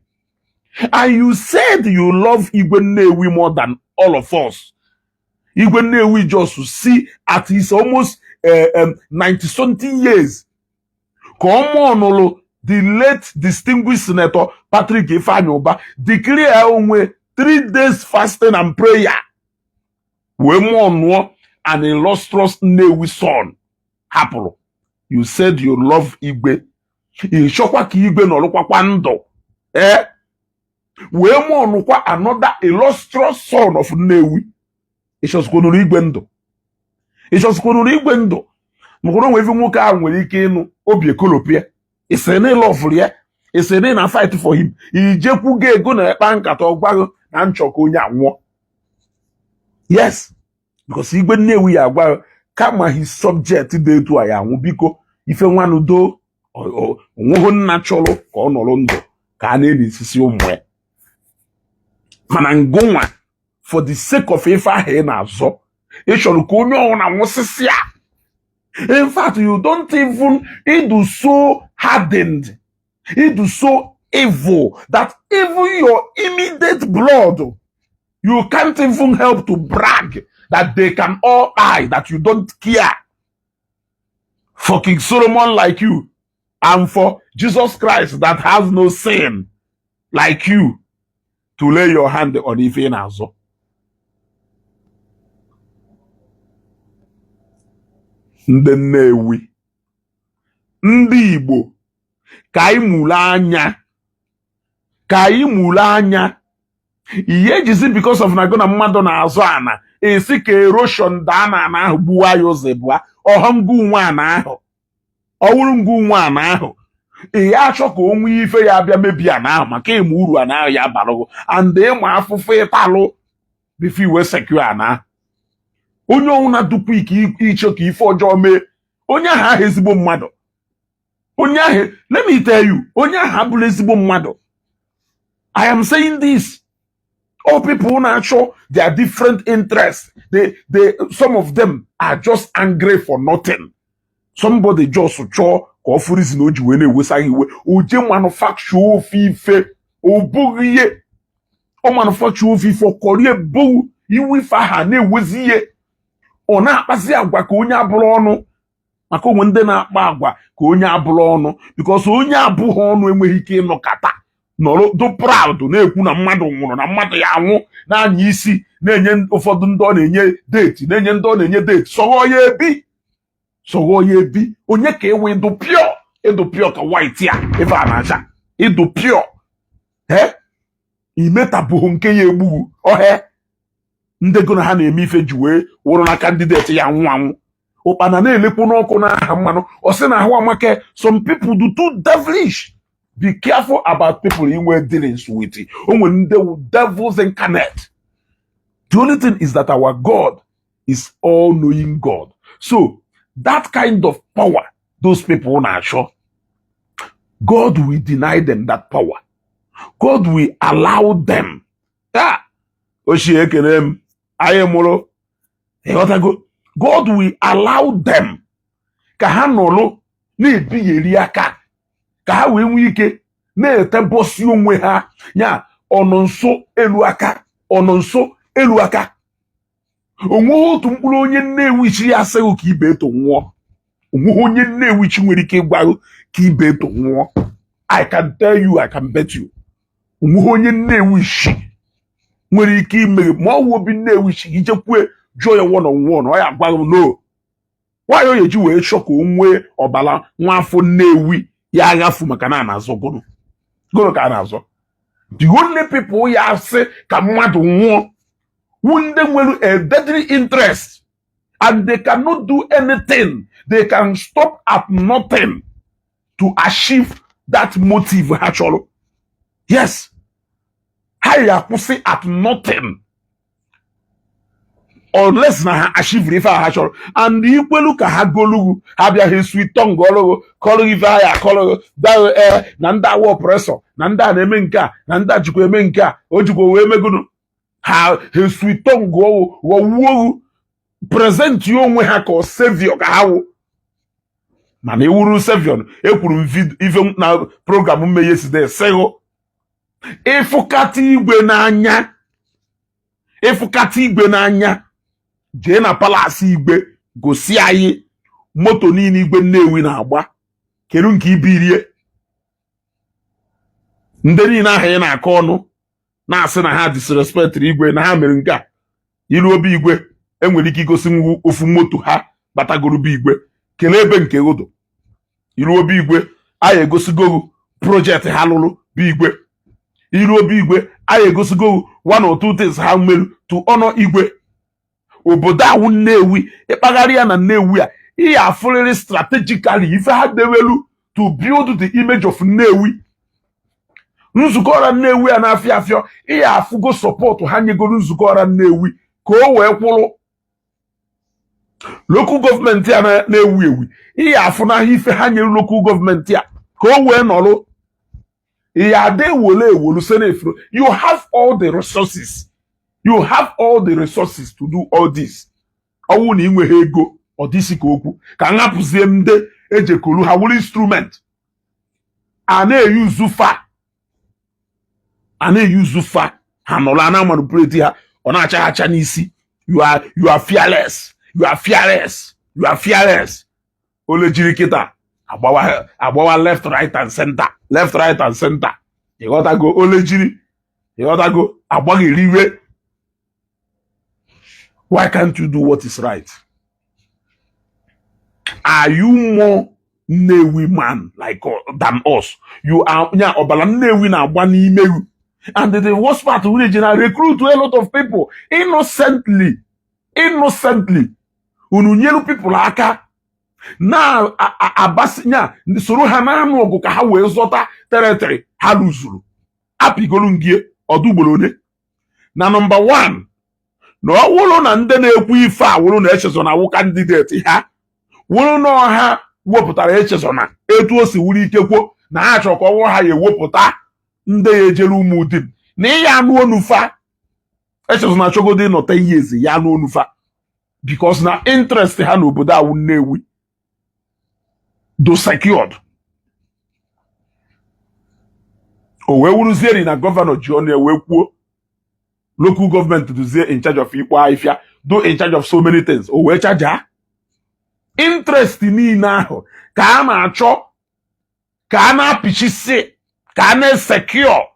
And you said you love Igwe Nnewi more than all of us. Igwe Nnewi just see at his almost 90 something years ka ọ mụọ nụrụ the late distinguished Senator Patrick Ifeanyi Uba, declare onwe 3 days fasting and prayer wee mụọ nụọ an illustrious Nnewi son hapụrụ. You said you love Igwe, ị chọkwa ka Igwe nọrụkwakwa ndụ, ee, wee mụọ nụkwa another illustrious son of Nnewi. Ịchọsikwanụrụ Igwe ndụ, ịchọsikwanụrụ Igwe ndụ, maka na onwe ife nwoke ahụ nwere ike ịnụ obi ekolopịa. Isi na ịlọfụrụ ya, isi na ị na fight for him, ijekwu ga ego na ekpa nkata ọgwaghị na nchọ ka onye anwụọ. Yes, because Igwe Nnewi ya agwa kama his subject dị etu a ya anwụ, biko ife nwanudo onweghị nna chọrọ ka ọ nọrọ ndụ ka a na-eli isisi ụmụ ya. Mana ngụnwa, for the sake of ife ahụ ị na-azọ, ị chọrọ ka onye ọbụla nwụsịsịa. In fact, you don't even, ịdụ so hardened, ịdụ so evil that even your immediate blood, you can't even help to brag that they can all die, that you don't care for King Solomon like you and for Jesus Christ that has no sin like you to lay your hand on ife ị na-azọ. Ndị Nnewi, ndị Igbo, ka anyị mụrụ anya, ka anyị mụrụ anya. Ihe ejizi because of na go na mmadụ na-azụ ana esi ka erosion daa na ana ahụ gbuwa ya ụzọ ịbụa ọha ngụ nwe ana ahụ, ọwụrụ ngụ nwe ana ahụ, ị ya achọ ka o nwee ife ya abịa mebie ana ahụ, maka ịma uru ana ahụ ya barụgo and ịma afụfụ ịtalụ before iwe secure ana ahụ. Onye ọnwụna dukwu ike iche ka ife ọjọọ mee onye ahụ ahụ ezigbo mmadụ, onye ahụ, let me tell you, onye ahụ abụrụ ezigbo mmadụ. I am saying this, all people na-achọ their different interests, they some of them are just angry for nothing. Somebody just chọọ ka ọ fụrụ isi na o ji wee na-ewesa iwe, o je manufacture ofe ife o bụghị ihe ọ manufacture ofe ife ọkọrie bowu iwe, ife aha na-ewezi ihe, ọ na-akpazi agwa ka onye abụrụ ọnụ, maka onwe ndị na-akpa agwa ka onye abụrụ ọnụ, because onye abụghị ọnụ enweghị ike ịnọkata nọrọ do proud na-ekwu na mmadụ nwụrụ, na mmadụ ya anwụ, na-anya isi, na-enye ụfọdụ ndị ọ na-enye date, na-enye ndị ọ na-enye date, sọghọ ya ebi, sọghọ ya ebi. Onye ka ewe ịdụ pure, ịdụ pure ka white ya ife a na-acha, ịdụ pure he imetabụghị nke ya egbughu ọhịa ndị go na ha na-eme ife ji wee wụrụ na candidate ya anwụ anwụ. Ụkpana na-elekwu n'ọkụ n'aha mmanụ, ọ sị na ahụ amaka. Some people do too devilish. Be careful about people inwe dealings with. O nwere ndị wụ devils incarnate. The only thing is that our God is all-knowing God, so that kind of power those people na-achọ, God will deny them that power. God will allow them. Ah, ochie, ekele m anyị mụrụ, ịghọtago? God will allow them ka ha nọrọ na-ebigheri aka, ka ha wee nwee ike na-etebọsi onwe ha ya ọnụ nso elu aka, ọnụ nso elu aka. Onweghị otu mkpụrụ onye Nnewi chi ya asịghị ka ibe eto nwụọ. Onweghị onye Nnewi chi nwere ike ịgwaghị ka ibe eto nwụọ. I can tell you, I can bet you, onweghị onye Nnewi chi nwere ike ime ma ọ wụ obi Nnewi chi ijekwue jụọ ya one on one, ọ ya agwa m no. Nwaanyị o eji wee chọọ ka o nwee ọbara nwa afọ Nnewi ya aghafu, maka na a na-azọ gụnụ gụnụ ka a na-azọ. The only people ya asị ka mmadụ nwụọ wu ndị nwere a deadly interest, and they cannot do anything, they can stop at nothing to achieve that motive ha chọrọ. Yes, ha ya akwụsị at nothing. Unless na ha achievere ife a ha chọrọ, and ikwelu ka ha golugu, ha bịaghị sweet tongue ọlụgụ kọlụgụ ife ha ya akọlụgụ daghị. Ee, na ndị awa oppressor, na ndị a na-eme nke a, na ndị a jikwa eme nke a, o jikwa wee megunu ha. Ha sweet tongue ọwụ ghọwuo, present ya onwe ha ka ọ savior ka ha wụ. Mana ewuru savior, ekwuru m ife na program mme yesterday, sịghụ ịfụkata igwe n'anya, ịfụkata igwe n'anya, jee na palace igwe, gosi anyị moto niile igwe Nnewi na-agba. Kedu nke ibirie? Ndị niile ahụ ị na-akọ ọnụ na-asị na ha disrespectịrị igwe, na ha mere nke a, ilu obi igwe enwere ike igosi nwu ofu moto ha batagoro be igwe? Kelee ebe nke godo ilu obi igwe anyị egosigo project ha lụrụ bụ igwe. Ilu obi igwe anyị egosigo one or two things ha meru to honor igwe. Obodo awụ Nnewi, ịkpagharị ya na Nnewi a, ihe afụrịrị strategically ife ha dewelu to build the image of Nnewi. Nzukọ ọra Nnewi a na-afịa afịọ, ihe afụgo support ha nyegoro nzukọ ọra Nnewi ka o wee kwụrụ local government a na-ewu ewu. Ihe afụ n'ahịa ife ha nyere local government a ka o wee nọrọ ihe ada ewolu ewolu senefuru. You have all the resources, you have all the resources to do all this. Ọnwụ na ị nweghị ego, ọ dịsị ka okwu ka m hapụzie ndị ejekolu ha wụrụ instrument a na-eyuzu fa, a na-eyuzu fa, ha nọrọ a na-manipulate ha, ọ na-acha ha acha n'isi. You are fearless, you are fearless, you are fearless. Ole jiri kịta agbawa agbawa, left, right and center, left, right and center. Ịghọtago? Ole jiri, ịghọtago, agbaghịrị iwe. Why can't you do what is right? Are you more Nnewi man like than us? You are nya ọbara Nnewi na-agba n'ime you. And the worst part, village na recruit a lot of people innocently, innocently. Unu nyelu people aka na abasi nya soro ha na-anụ ọgụ ka ha wee zọta territory ha lụzuru. Apigolu ngie ọdụ ugboro one na number one, na ọ wụrụ na ndị na-ekwu ife a wụrụ na Echezona wụ candidate ha, wụrụ na ọha wepụtara Echezona etu o si wuru ike kwuo na ha chọrọ ka ọ wụrụ ha ya ewepụta ndị ya ejere ụmụ di na ịya anụ onu fa. Echezona achọgodo ịnọ 10 years ya anụ onu fa, because na interest ha n'obodo awụ Nnewi do secured. O wee wuruzieri na governor ji ọnụ ya wee kwuo local government duzie in charge of ikpo ahịfịa, do in charge of so many things. O wee chaja interest niile ahụ ka a na-achọ ka a na-apịchisi, ka a na-esecure.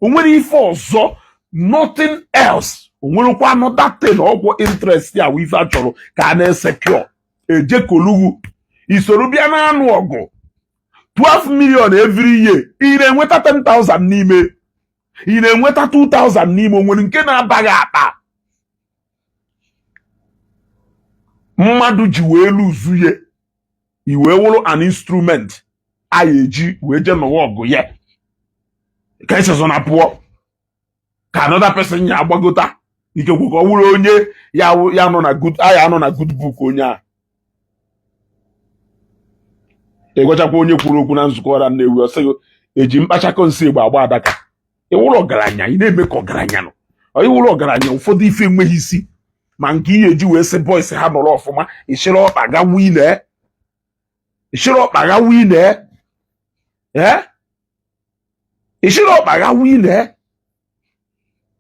O nwere ife ọzọ? Nothing else. O nwerekwa another thing? Ọgwụ interest ya wụ ife a chọrọ ka a na-esecure. Ejekolugu isoro bịa na-anụ ọgụ 12 million every year, ị na-enweta 10,000 n'ime, ị na-enweta 2,000 n'ime. O nwere nke na-abaghị akpa mmadụ ji wee luzu ye, i wee wụrụ an instrument a ya eji wee jee nọwa ọgụ ya ka Echezona pụọ, ka another person ya agbagota ikekwe, ka ọ wụrụ onye ya ya nọ na good aya anọ na good book. Onye a ịgwachakwa onye kwuru okwu na nzukọ ọra Nnewi, ọ sịghị eji mkpachakọ nsị Igbo agba adaka. Ịwụrụ ọgaranya, ị na-eme ka ọgaranya nọ. Ịwụrụ ọgaranya, ụfọdụ ife enweghị isi, ma nke ihe eji wee sị boys ha nọrọ ọfụma, ịchịrị ọkpa ga wine, ịchịrị ọkpa ga wine, ee, ịchịrị ọkpa ga wine.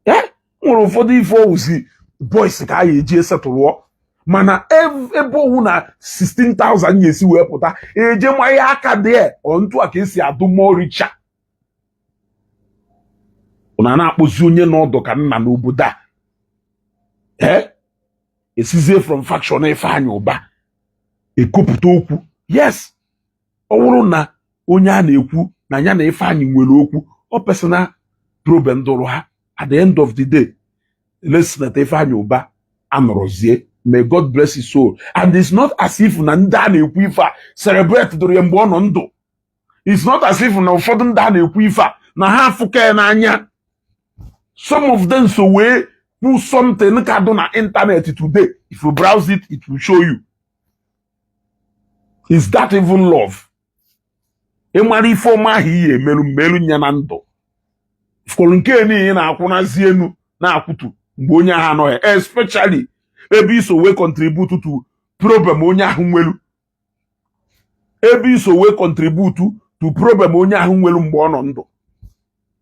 Ee, nwere ụfọdụ ife owuzi boys ka a ya eji esetụrụọ, mana ebe owu na 16,000 ya esi wee pụta eje manye aka dị ọ ntu a ka esi adụ moricha. Ụna na-akpụzi onye n'ọdụ ka nna n'obodo a. Ee, esizie from faction Ifeanyị Ụba ekopụta okwu. Yes, ọ bụrụ na onye a na-ekwu na ya na Ifeanyị nwere okwu, ọ personal problem dụrụ ha. At the end of the day, Senator Ifeanyị Ụba anọrọzie. May God bless his soul. And it's not as if na ndị a na-ekwu ife a celebrate dụrụ ya mgbe ọ nọ ndụ. It's not as if na ụfọdụ ndị a na-ekwu ife a na ha afụka ya n'anya. Some of them so wee Kwu something ka dị na internet today. If you browse it, it will show you. Is that even love? Ịmara ife ọma ahụ iyi emelu mmelu nya na ndụ fọrọ nke niile na-akwụnazi enu na-akwụtu mgbe onye ahụ anọghị, especially ebe iso wee contribute to problem onye ahụ nwelu, ebe iso wee contribute to problem onye ahụ nwelu mgbe ọ nọ ndụ.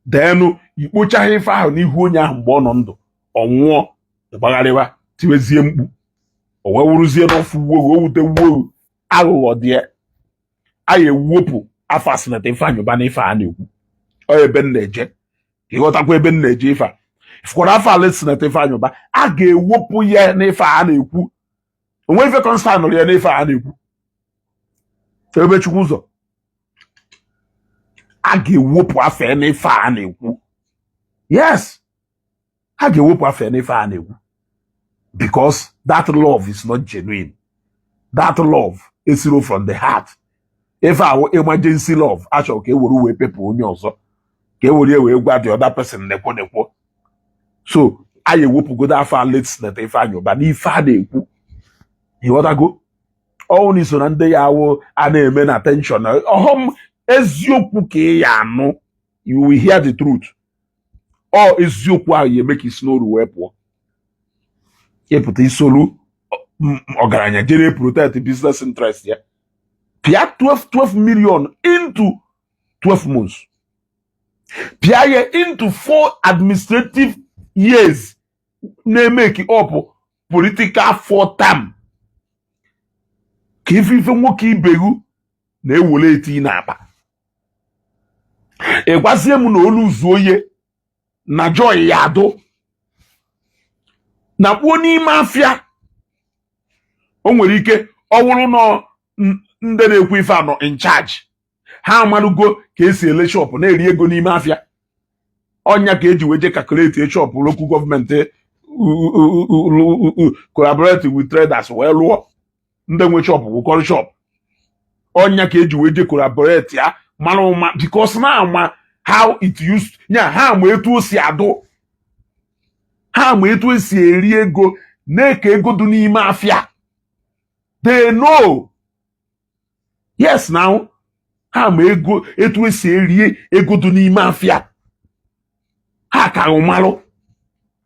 Denu ikpochaghị ife ahụ n'ihu onye ahụ mgbe ọ nọ ndụ. Ọ nwụọ, ịgbagharịwa tiwezie mkpu, o wee wụrụzie n'ọfụ wuo, o wute wuo. Aghụghọ dị ya. A ya ewepụ afọ asịnata Ifeanyị Ụba na ife a na-ekwu. Ọ ebe m na-eje, ịghọtakwa ebe m na-eje? Ife a fụkwara afọ ala senator Ifeanyị Ụba, a ga-ewepụ ya n'ife a na-ekwu. Onwe ife constant nụrụ ya n'ife a na-ekwu ebe Chukwu ụzọ, a ga-ewepụ afọ ya n'ife a na-ekwu. Yes, a ga-ewepụ afọ ya n'ife a na-ekwu because that love is not genuine. That love esiro from the heart. Ife ahụ emergency love achọrọ ka e were wee pepụ onye ọzọ, ka e were wee gwa the other person nekwo nekwo. So a ya ewepụgodo afọ a late senator Ifeanyị Ụba n'ife a na-ekwu. Ịghọtago? Ọnwụ na iso na ndị ya awụ a na-eme na tension ọghọm, eziokwu ka ị ya anụ. You will hear the truth. Ọ eziokwu ahụ ya eme ka isi n'oru wee pụọ, ịpụta isolu ọgaranya jere protect business interest ya, pịa 12 12 million into 12 months, pịa ya into 4 administrative years, na-emeki up political four term, ka ife ife nwoke ibegu na-ewere eti n'akpa. Ị gwazie m na olu zuo oye na joy ya adụ na kpuo n'ime afịa. O nwere ike ọ wụrụ nọ ndị na-ekwu ife anọ in charge, ha amarugo ka esi ele shop na-eri ego n'ime afịa. Ọnya ka eji wee je calculate shop local government collaborate with traders wee lụọ ndị nwe shop wụkọrọ shop. Ọnya ka eji wee je collaborate ya mara ụma because na ama how it used nya. Ha ma etu o si adụ, ha ma etu esi eri ego na-eke ego dị n'ime afịa. They know. Yes, now ha ma ego etu esi eri ego dị n'ime afịa. Ha ka malụ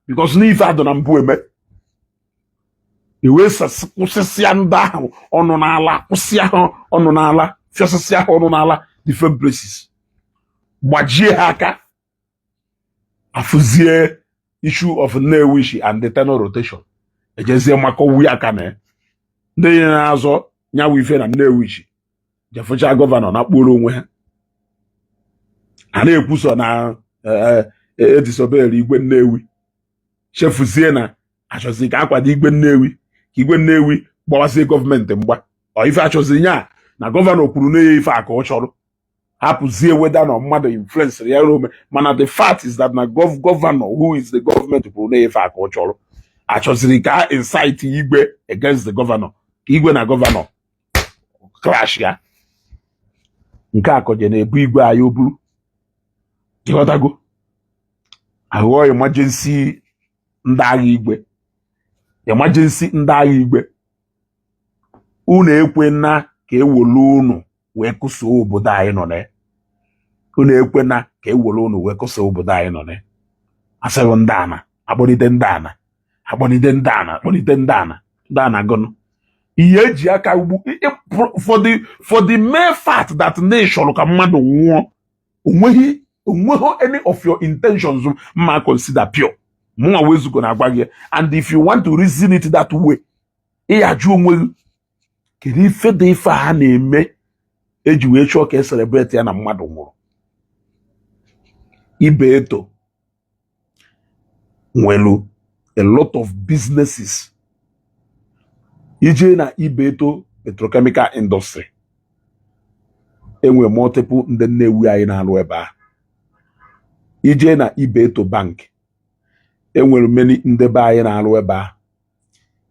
because n'ife adụ na mbụ eme ewee kwụsịsịa ndị ahụ ọnụ n'ala, kwụsịa ha ọnụ n'ala, fịọsịsịa ha ọnụ n'ala different places, gbajie ha aka. Afụzie issue of Nnewi and the tenure rotation, ejezie makọwu aka na ndị na-azọ nyawu ife na Nnewi jefụcha governor na kpụrụ onwe ha. A na-ekwuso na edisobere igwe Nnewi, chefuzie na achọzi ka akwado igwe Nnewi, ka igwe Nnewi gbawazie gọọmenti mgba. Ọ ife achọzi nya na governor kwuru na ya ife a ka ọ chọrọ hapụzie weda na mmadụ influence ya ome. Mana the fact is that na governor who is the government kwuru na ife a ka ọ chọrọ. Achọziri ka a incite igwe against the governor, ka igwe na governor clash ya. Nke a koje na-ebu igwe anyị o buru. Ịghọtago? Aghụghọ emergency ndị agha igwe, emergency ndị agha igwe. Unu ekwena ka ewolu unu wee kụsoo obodo anyị nọ na ya. Unu ekwena ka ewolu unu wee kụsoo obodo anyị nọ na ya. Asịghị ndị ana akpọlite ndị ana, akpọlite ndị ana, akpọlite ndị ana, ndị ana gụnụ ihe eji aka ugbu for the mere fact that na chọrọ ka mmadụ nwụọ. Onweghị, onweghị any of your intentions mma consider pure. Mụnwa wezugo na-agwa gị. And if you want to reason it that way, ị ya jụ onwe gị, kedu ife dị ife a na-eme eji wee chọọ ka e celebrate ya na mmadụ nwụrụ? Ibe eto nwelu a lot of businesses. Ije na Ibeto petrochemical industry, enwe multiple ndị Nnewi anyị na-alụ ebe a. Ije na Ibeto Bank, enwere many ndị be anyị na-alụ ebe a.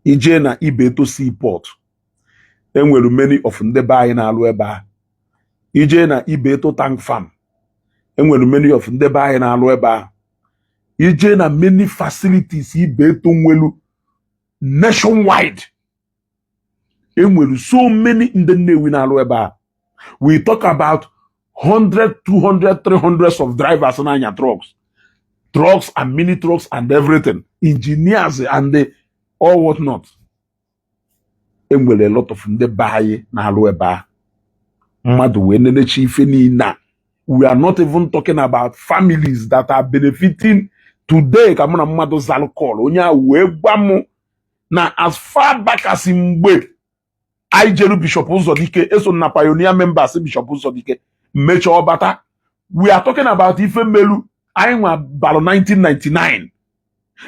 Ije na Ibeto Seaport, enwere many of ndị be anyị na-alụ ebe a. Ije na Ibeto Tank Farm, enwere many of ndị be anyị na-alụ ebe a. Ije na many facilities Ibeto nwelu nationwide, enwere so many ndị Nnewi na-alụ ebe a. We talk about 100, 200, 300 of drivers na-anya trucks, trucks and mini trucks and everything, engineers and the all what not. Enwere a lot of ndị be anyị na-alụ ebe a. Mmadụ wee nenechi ife niile a, we are not even talking about families that are benefiting today. Ka mụ na mmadụ zalụ call, onye a wee gwa m na as far back as mgbe anyị jeru Bishop Ụzọdike, eso na pioneer members Bishop Ụzọdike mmecha ọbata. We are talking about ife melu anyị nwa balụ 1999,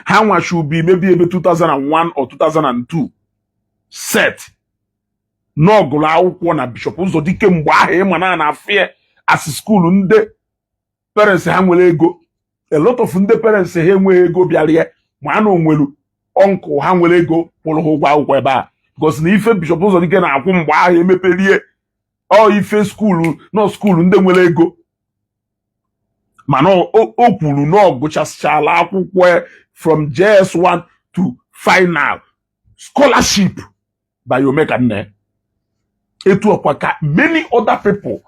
ha nwa should be maybe ebe 2001 or 2002 set n'ọgụrụ akwụkwọ na Bishop Ụzọdike mgbe ahụ. Ịma na na-afịa as school ndị parents ha nwere ego. A lot of ndị parents ha enweghị ego bịara ya, ma a na onwelu uncle ha nwere ego kwụrụ ha ụgwọ akwụkwọ ebe a, because na ife Bishop Ụzọdike na-akwụ mgbe ahụ emepelie ọ ife school nọ school ndị nwere ego. Mana o kwuru na ọ gụchasịchala akwụkwọ from JS1 to final, scholarship by Omekanne. Etu ọkwa ka many other people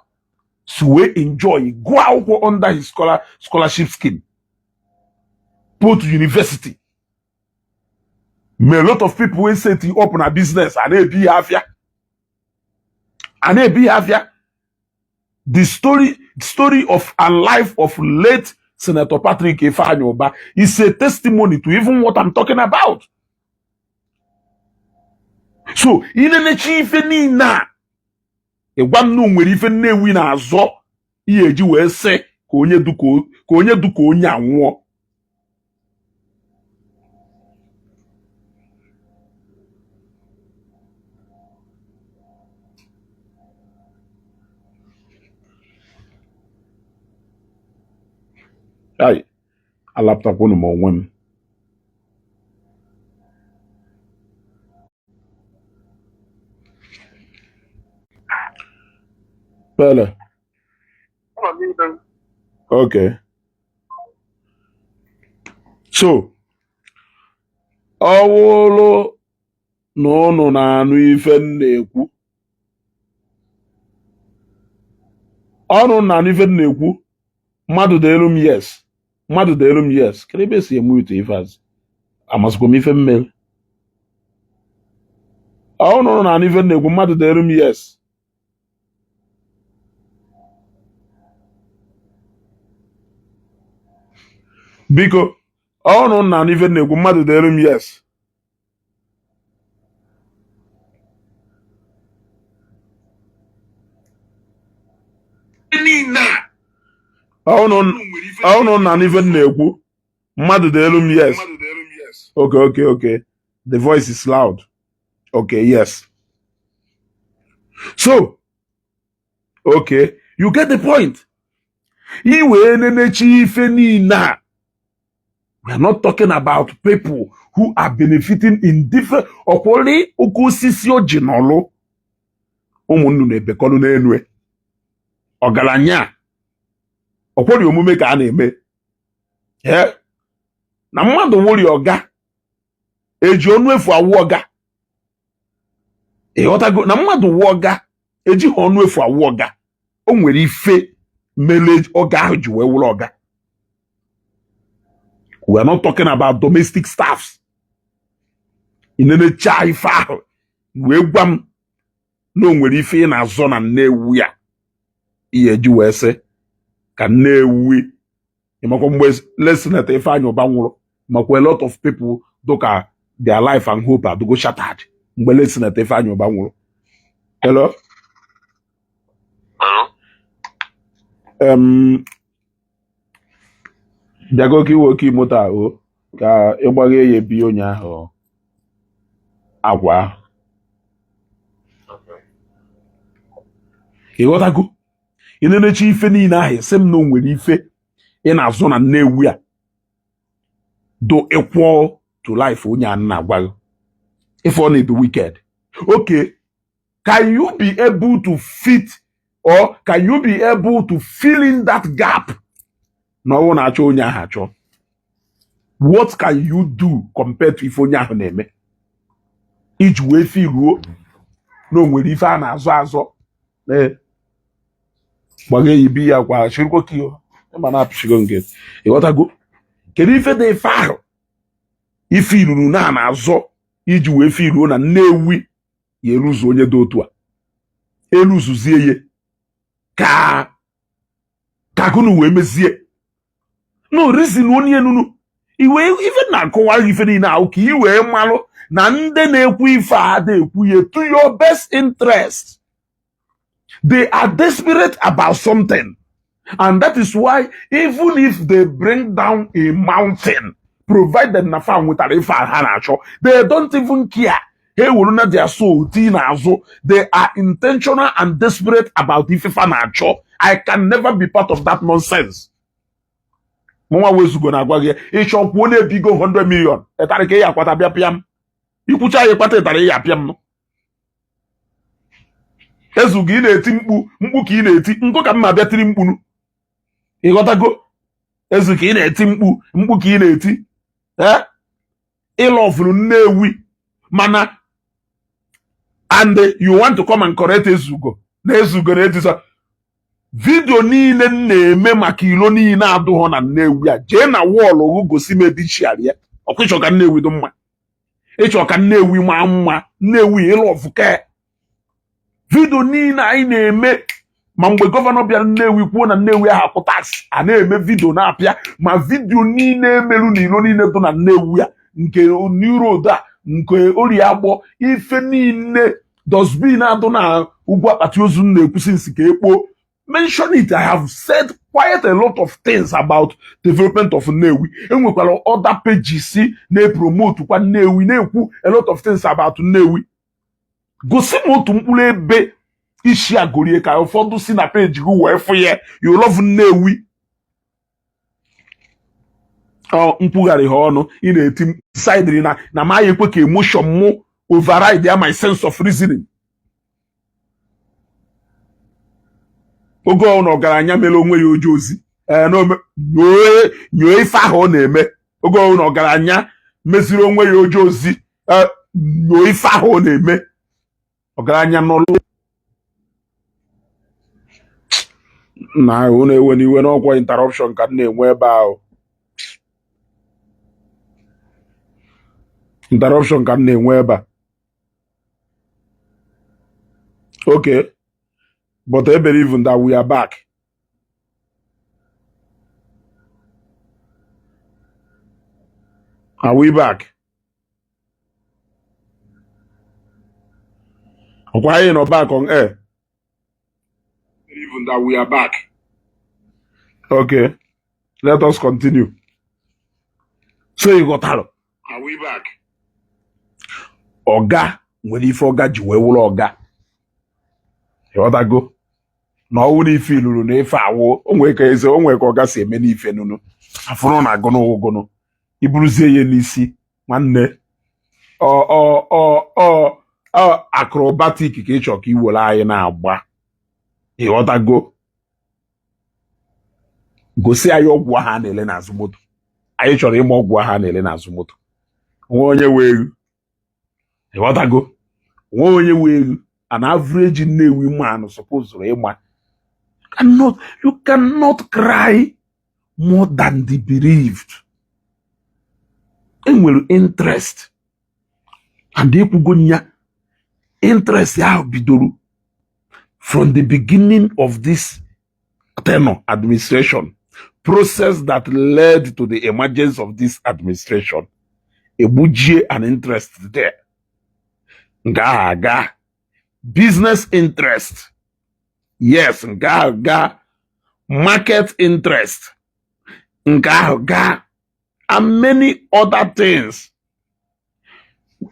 si wee enjoy gụọ akwụkwọ under his scholarship scheme, both university. Ma a lot of people wey set up na business a na-ebi ya afịa, a na-ebi ya afịa. The story of and life of late Senator Patrick Ifeanyi Uba is a testimony to even what I'm talking about. So inenechi ife niile a, ịgwa m na o nwere ife Nnewi na-azọ ihe eji wee sị ka onye du ka onye anwụọ. Ai, alapụtakwunu m onwe m. Pele. Okay. So, ọ wụrụ na ụnụ na-anụ ife m na-ekwu, ọnụ na-anụ ife m na-ekwu, mmadụ deelu m yes, mmadụ deelu m yes. Kedu ebe esi eme ite ife azụ? Amasịkwa m ife mmeri. Ọnụ na-anụ ife m na-ekwu, mmadụ deelu m yes. Biko, ọnụ na-anụ ife m na-ekwu, mmadụ deelu m yes. Ọnụ na ife m na-ekwu, mmadụ deelu m yes. Okay, the voice is loud. Okay, yes. So okay, you get the point. I wee nenechi ife niile a, we are not talking about people who are benefiting in different. Ọkwụli oke osisi o ji n'ọlụ ụmụnnu na-ebekọlụ n'enu ọgaranya, ọkwụli omume ka a na-eme na mmadụ wụri ọga eji ọnụ efu awụ ọga. Ịghọtago na mmadụ wụ ọga ejighị ọnụ efu awụ ọga. O nwere ife mere ọga ahụ ji wee wụrụ ọga. We are not talking about domestic staffs. Ị nenecha ife ahụ wee gwa m na o nwere ife ị na-azọ na Nnewi ya ihe eji wee sị ka Nnewi. Ịmakwa mgbe late Senator Ifeanyi Uba nwụrụ, makwa a lot of people dụka their life and hope adụgo shattered mgbe late Senator Ifeanyi Uba nwụrụ. Hello? Hello? Bịago ka iwe oke moto a o ka ịgbaghe ya ebi onye ahụ agwa ahụ. Ịghọtago? Ị na-enechi ife niile ahụ, sị m na o nwere ife ị na-azụ na Nnewi a do equal to life onye a na-agwa gị if ọ na-edo wicked. Okay, can you be able to fit or can you be able to fill in that gap na ọnwụ na-achọ onye ahụ achọ? What can you do compared to ife onye ahụ na-eme iji wee filuo na o nwere ife a na-azọ azọ? Ee, gbaga eyibi ya kwa chirikwo kio ịma na apịchigo nke ịghọtago. Kedu ife dị ife ahụ ife iruru na na-azọ iji wee filuo na Nnewi ya eluzu onye dị otu a eluzuzie ya ka gụnụ wee mezie no reason onye nunu iwe ife na-akọwa ife niile ahụ ka i wee malụ na ndị na-ekwu ife a ada ekwu ya to your best interest. They are desperate about something, and that is why even if they bring down a mountain, provided na fa nwetara ife a ha na-achọ, they don't even care. Ha ewuru na their soul tii n'azụ. They are intentional and desperate about ife fa na-achọ. I can never be part of that nonsense. Mụnwa wezugo na-agwa gị, ịchọ kwuo na-ebigo 100 million ịtarị ka ị akwata bịa pịa m ikwucha ya ịkpata ịtarị ya apịa m. Ezugo, ị na-eti mkpu mkpu ka ị na-eti nkụ ka mma bịa tiri mkpu. Ịghọtago? Ezu ka ị na-eti mkpu mkpu ka ị na-eti. Ee, ịlọfuru Nnewi mana and you want to come and correct Ezugo na Ezugo na-etisa video niile m na-eme maka ilo niile adụghọ na Nnewi a. Jee na wall gụ gosi m ebe ichiara ya. Ọkwa ịchọ ka Nnewi dị mma, ịchọ ka Nnewi maa mma, Nnewi ịlọfụ ka video niile anyị na-eme. Ma mgbe governor bịara Nnewi kwuo na Nnewi ahụ akwụ tax, a na-eme video na-apịa ma video niile emerụ na ilo niile dị na Nnewi a, nke New Road a, nke Orie Agbọ, ife niile, dustbin adụ na ugwu akpati ozu m na-ekwusi nsi ka ekpo. Mention it. I have said quite a lot of things about development of Nnewi. Enwekwara other pages na-epromote kwa Nnewi, na-ekwu a lot of things about Nnewi. Gosi m otu mkpụrụ ebe isi agorie ka ụfọdụ si na peji gị wee fụ ya. You love Nnewi. Ọ nkwugharị ha ọnụ ị na-eti sidiri na ma ekwe ka emotion mụ override ya my sense of reasoning. Oge ọ na ọgaranya mere onwe ya oje ozi nyoo ife ahụ ọ na-eme. Oge ọ na ọgaranya meziri onwe ya oje ozi, nyoo ife ahụ ọ na-eme. Ọgaranya n'ọlụ na unu ewe n'iwe n'ọkwa interruption ka m na-enwe ebe ahụ. Interruption ka m na-enwe ebe a. Okay, but I believe that we are back. Are we back? Ọkwa anyị nọ back on air. Even that we are back. Okay, let us continue. So ị ghọtara? Are we back? Ọga nwere ife ọga ji wee wụrụ ọga. Ịghọtago? Na ọwụ na ife iluru na ife awụ o nwere ka eze o nwere ka ọga si eme n'ife nunu afụrụ na agụnụ ụgụnụ iburuzie ya n'isi nwanne ọ ọ ọ ọ ọ acrobatic ka ị chọ ka i were anyị na-agba. Ịghọtago? Gosi anyị ọgwụ ahụ a na-ele n'azụ moto. Anyị chọrọ ịma ọgwụ ahụ a na-ele n'azụ moto. Nwa onye wee egwu. Ịghọtago? Nwa onye wee egwu. An average Nnewi man supposed ịma. Cannot, you cannot cry more than the bereaved. Enwere interest and ekwugo ya interest ahụ bidoro from the beginning of this tenure administration process that led to the emergence of this administration. Egbujie an interest there. Nke ahụ aga business interest, yes, nke ahụ gaa market interest, nke ahụ gaa and many other things.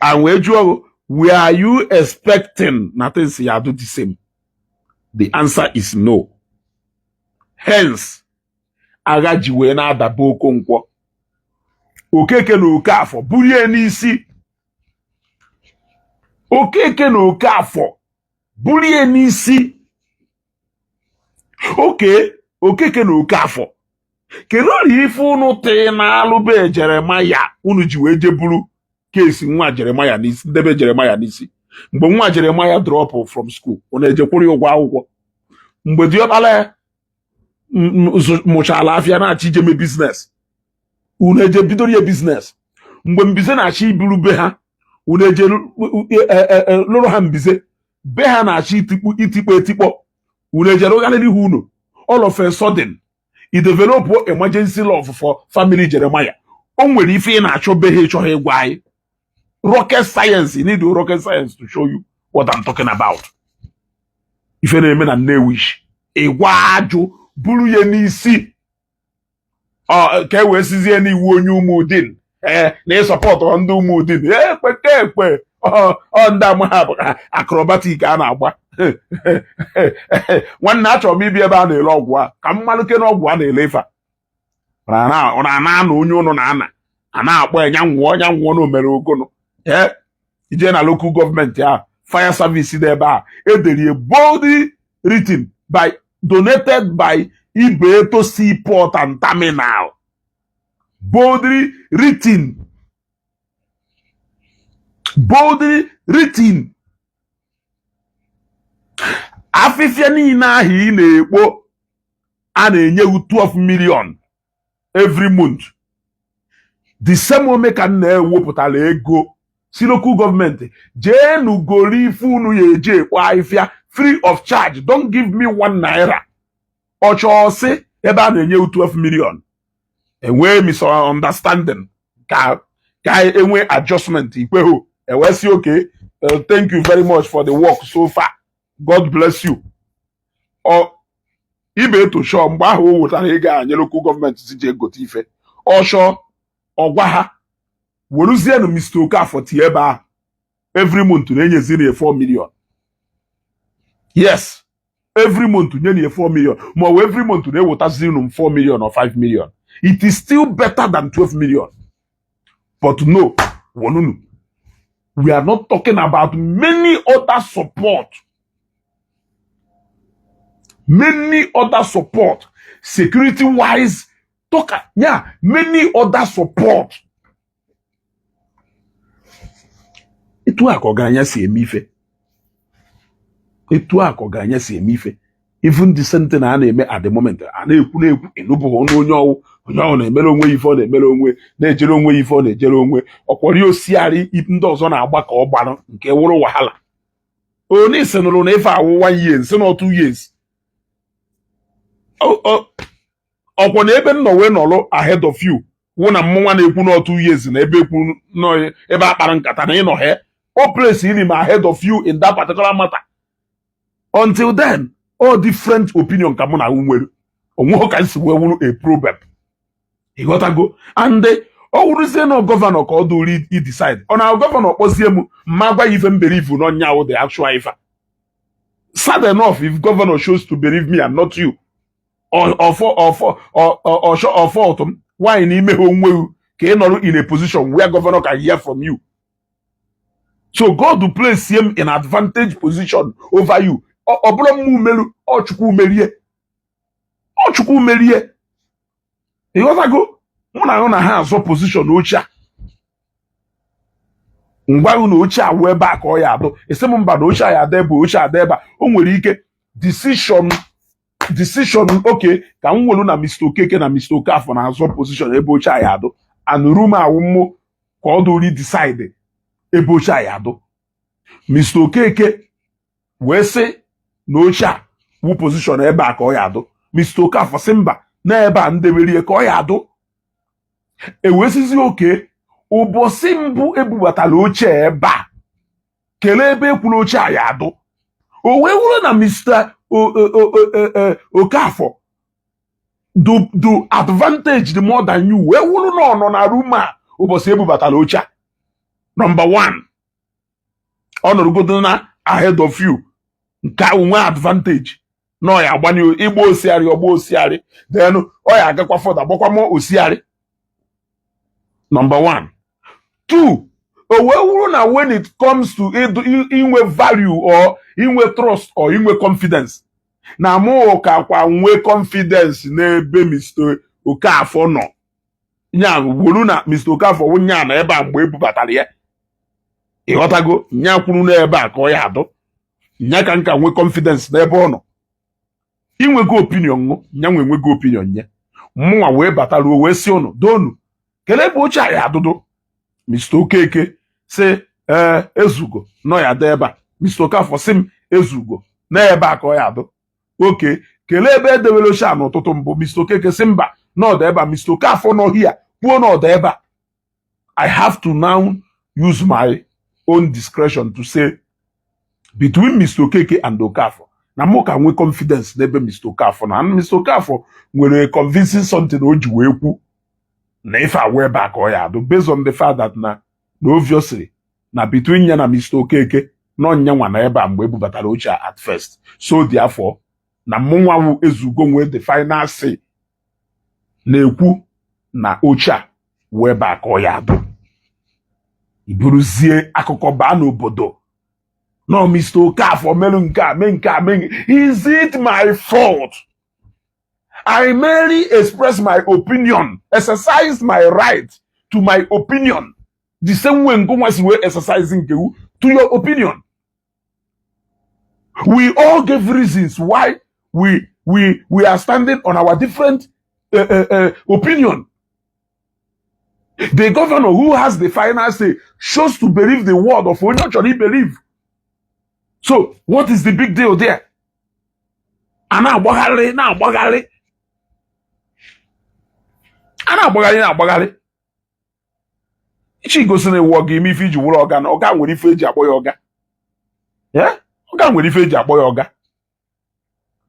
And wee jụọ, were you expecting na things ya do the same? The answer is no. Hence agha ji wee na-adaba Okonkwo, Okeke na Okafọ bulie n'isi. Okeke na Okafọ bulie n'isi. Oke Okeke na Okafọ Kedu ọrịa ife unu tị na-alụ be Jeremaya unu ji wee je buru kesi nwa Jeremaya n'isi, ndebe Jeremaya n'isi? Mgbe nwa Jeremaya drop from school, unu ejekwuru ya ụgwọ akwụkwọ. Mgbe diọkpara ya mụchala afịa na-achọ ijeme business, unu eje bidoro ya business. Mgbe mbize na-achọ iburu be ha, unu eje lụrụ ha mbize. Be ha na-achọ itikpu itikpo etikpọ, unu eje rụgharịrị ha unu. All of a sudden, i develop emergency love for family Jeremiah. O nwere ife ị na-achọ be ha ịchọghị ịgwa anyị. Rocket science, you need rocket science to show you what I'm talking about. Ife na-eme na Nnewi, ịgwa ajụ buru ya n'isi ọ ka e wee sizie n'iwu onye Ụmụdin, ee, na ịsupport ndị Ụmụdin. Ekpe ka ekpe ọ ndị amaghị acrobatic a na-agba. Nwanne, achọrọ m ịbịa ebe a na-ere ọgwụ a ka m malụke na ọgwụ a na-ele ife a. Ọ na-ana ana onye ụnụ na-ana a na-akpọ ya nya nwụọ, nya nwụọ na omere ogono. Ee, ije na local government ahụ, fire service dị ebe a, edere boldly written by, donated by Ibeto Seaport and Terminal, boldly written, boldly written. Afịfịa niile ahụ ị na-ekpo a na-enye gị 12 million every month, the same ome ka m na-ewepụtara ego si local government jee nugoro ife unu ya eji ekpo ahịfịa free of charge. Don't give me ₦1. Ọchọọsị ebe a na-enye 12 million, enwee misunderstanding ka enwee adjustment ikpeho, ewee sị, "Okay, thank you very much for the work so far, God bless you." Ọ Ibeto chọọ mgbe ahụ o wetara ego a nye local government si ji egote ife ọchọ, ọgwa ha weruzienụ Mr. Okafor tie ebe ahụ every month na-enyeziri ya 4 million. Yes, every month nye ya 4 million, ma ọ bụ every month na-ewetaziri m 4 million or 5 million. It is still better than 12 million. But no wonunu, we are not talking about many other support, many other support, security wise talk, yeah, many other support. Etu a ka ọgaranya si eme ife, etu a ka ọgaranya si eme ife. Even the same thing a na-eme at the moment a na-ekwu na-ekwu, enubụghị ọnụ onye ọwụ, onye ọwụ na-emere onwe ya ife ọ na-emere onwe, na-ejere onwe ya ife ọ na-ejere onwe. Ọkwọrị osiarị ndị ọzọ na-agba ka ọ gbarụ nke wụrụ wahala. Onye isi nụrụ na ife awụ one year, nsị na 2 years, ọkwọ na ebe m nọ wee nọrọ ahead of you wụ na mmụnwa na-ekwu na 2 years na ebe ekwu nọ ebe a kpara nkata na ịnọ he o place iri m ahead of you in that particular matter. Until then, all different opinion ka mụ na nwere onweghị ka nsi wee wuru a problem. Ịghọtago? And ọ wụrụzie na governor ka ọ dụrụ i decide, ọ na governor kpọzie m mma gwa ya ife m believe n'ọnya wụ the actual ife. Sad enough, if governor chose to believe me and not you, or fault m why n'ime ha onwe ka ị nọrọ in a position where governor can hear from you. So God will place him in advantage position over you. Ọ bụrụ mma umelu, ọ Chukwu merie, ọ Chukwu merie. Ịghọtago? Mụ na ahụ na ha azọ position oche a, ngwa na oche awụ ebe a ka ọ ya adụ, esi m mba na oche a ya ada ebe oche ada ebe a. O nwere ike decision decision oke ka m nwelu na Mr. Okeke na Mr. Okafọ na-azọ position ebe oche a ya adụ, and room awụ mụ ka ọ dụri decide ebe oche a ya adụ. Mr. Okeke wee sị na oche a wụ position ebe a ka ọ ya adụ. Mr. Okafọ sị mba, na ebe a ndeberie ka ọ ya adụ. Ewesizi oke ụbọchị mbụ ebubatara oche ebe a, kelee ebe ekwuru oche a ya adụ, o wee wụrụ na Mr. Okafọ do advantage the more than you, wee wụrụ na ọ nọ na room a ụbọchị ebubatara oche a. Number one, ọ nọrọgodo na ahead of you, nke ahụ nwee advantage na ọ ya agbanye ịgba osiarị, ọgba osiarị, then ọ ya agakwa fọdụ agbakwa mọ osiarị. Number one. Two, o wee wụrụ na when it comes to inwe value or inwe trust or inwe confidence, na mụ ka kwa nwee confidence n'ebe Mr. Okafọ nọ nya wuru na Mr. Okafọ wụ nya na ebe a mgbe ebubatara ya, ịghọtago? Nya kwuru n'ebe a ka ọ ya adụ nya ka nka nwee confidence n'ebe ọ nọ. Inwego opinion ṅụ nya nwe nwego opinion nye mụnwa wee bataruo wee sị ụnụ donu kelee ebe oche a ya adụdụ. Mr. Okeke sị ee, ezugo nọ ya dị ebe a. Mr. Okafọ sị m ezugo n'ebe a ka ọ ya adụ. Oke kelee ebe edewere oche a n'ụtụtụ mbụ. Mr. Okeke sị mba, n'ọdụ ebe a. Mr. Okafọ nọ hia kwuo n'ọdụ ebe a. I have to now use my own discretion to say between Mr. Okeke and Okafọ na mụ ka nwee confidence n'ebe Mr. Okafọ na and Mr. Okafọ nwere convincing something o ji wee kwu na ife awụ ebe a ka ọ ya adụ, based on the fact that na obviously na between ya na Mr. Okeke nọ nyanwa na ebe a mgbe ebubatara oche a at first. So therefore na mụnwa wụ ezugo nwee the final say na-ekwu na oche a wụ ebe a ka ọ ya adụ. Iburuzie akụkọ baa n'obodo no Mr. Okafọ merụ nke a, mee nke a, mee nke. Is it my fault? I merely express my opinion, exercise my right to my opinion the same way ngụnwa si wee exercise nke wu to your opinion. We all gave reasons why we are standing on our different opinion. The governor who has the final say chose to believe the word of onye ọ chọrọ believe. So what is the big deal there? A na-agbagharị, na-agbagharị, a na-agbagharị, na-agbagharị. Ichi gosi na iwu ọga ime ife iji wụrụ ọga na ọga nwere ife eji akpọ ya ọga. Yeah? Ọga nwere ife eji akpọ ya ọga.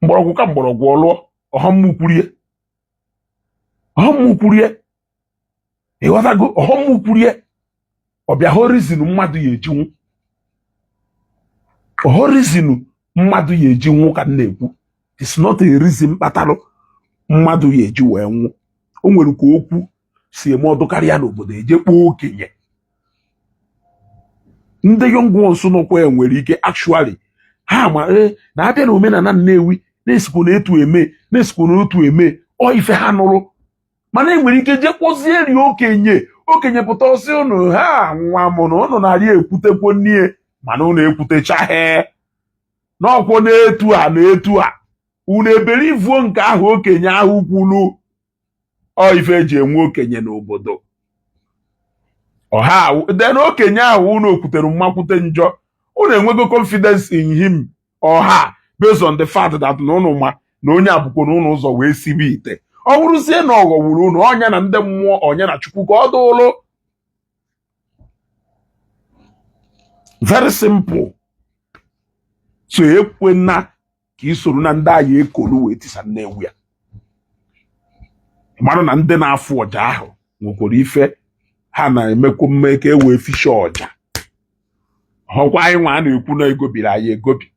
Mgbọrọgwụ ka mgbọrọgwụ ọlụọ ọhọmmụkwurie, ọhọmmụkwurie, ịghọtago? Ọhọmmụkwurie ọbịa horizon mmadụ ya ejinwu, horizon mmadụ ya eji nwụ ka m na-ekwu. It's not a reason kpatalụ mmadụ ya eji wee nwụ. O nwere ka okwu si eme ọdụ karịa n'obodo eje kpọọ okenye. Ndị young ones nọkwa ya nwere ike actually ha ma ee na-abịa na omenala Nnewi na-esikwa na etu eme, na-esikwa na otu eme ọ ife ha nụrụ, mana enwere ike jee kpọzie ri okenye. Okenye pụta ọsị unu ha nwa mụ na unu na-arị ekwutekwo nnie, mana unu ekwutechaghị n'ọkwọ na-etu a na etu a unu eberivuo nke ahụ okenye ahụ kwulu. Ọ ife eji enwe okenye n'obodo ọha then okenye ahụ unu okwutere mmakwute njọ, unu enwego confidence in him or her based on the fact that na unu ma na onye abụkwa na unu ụzọ wee sibe ite. Ọ bụrụzie na ọ ghọgburu unu, ọnya na ndị mmụọ, ọnya na Chukwu ka ọ dụlụ. Very simple. So ekwena ka ị soro na ndị agha ekolu wee tisa Nnewi ya. Mara na ndị na-afụ ọja ahụ nwekwara ife ha na-emekwu mme ka e wee fisha ọja. Ọkwa anyị nwa a na-ekwu na egobiri anyị egobi,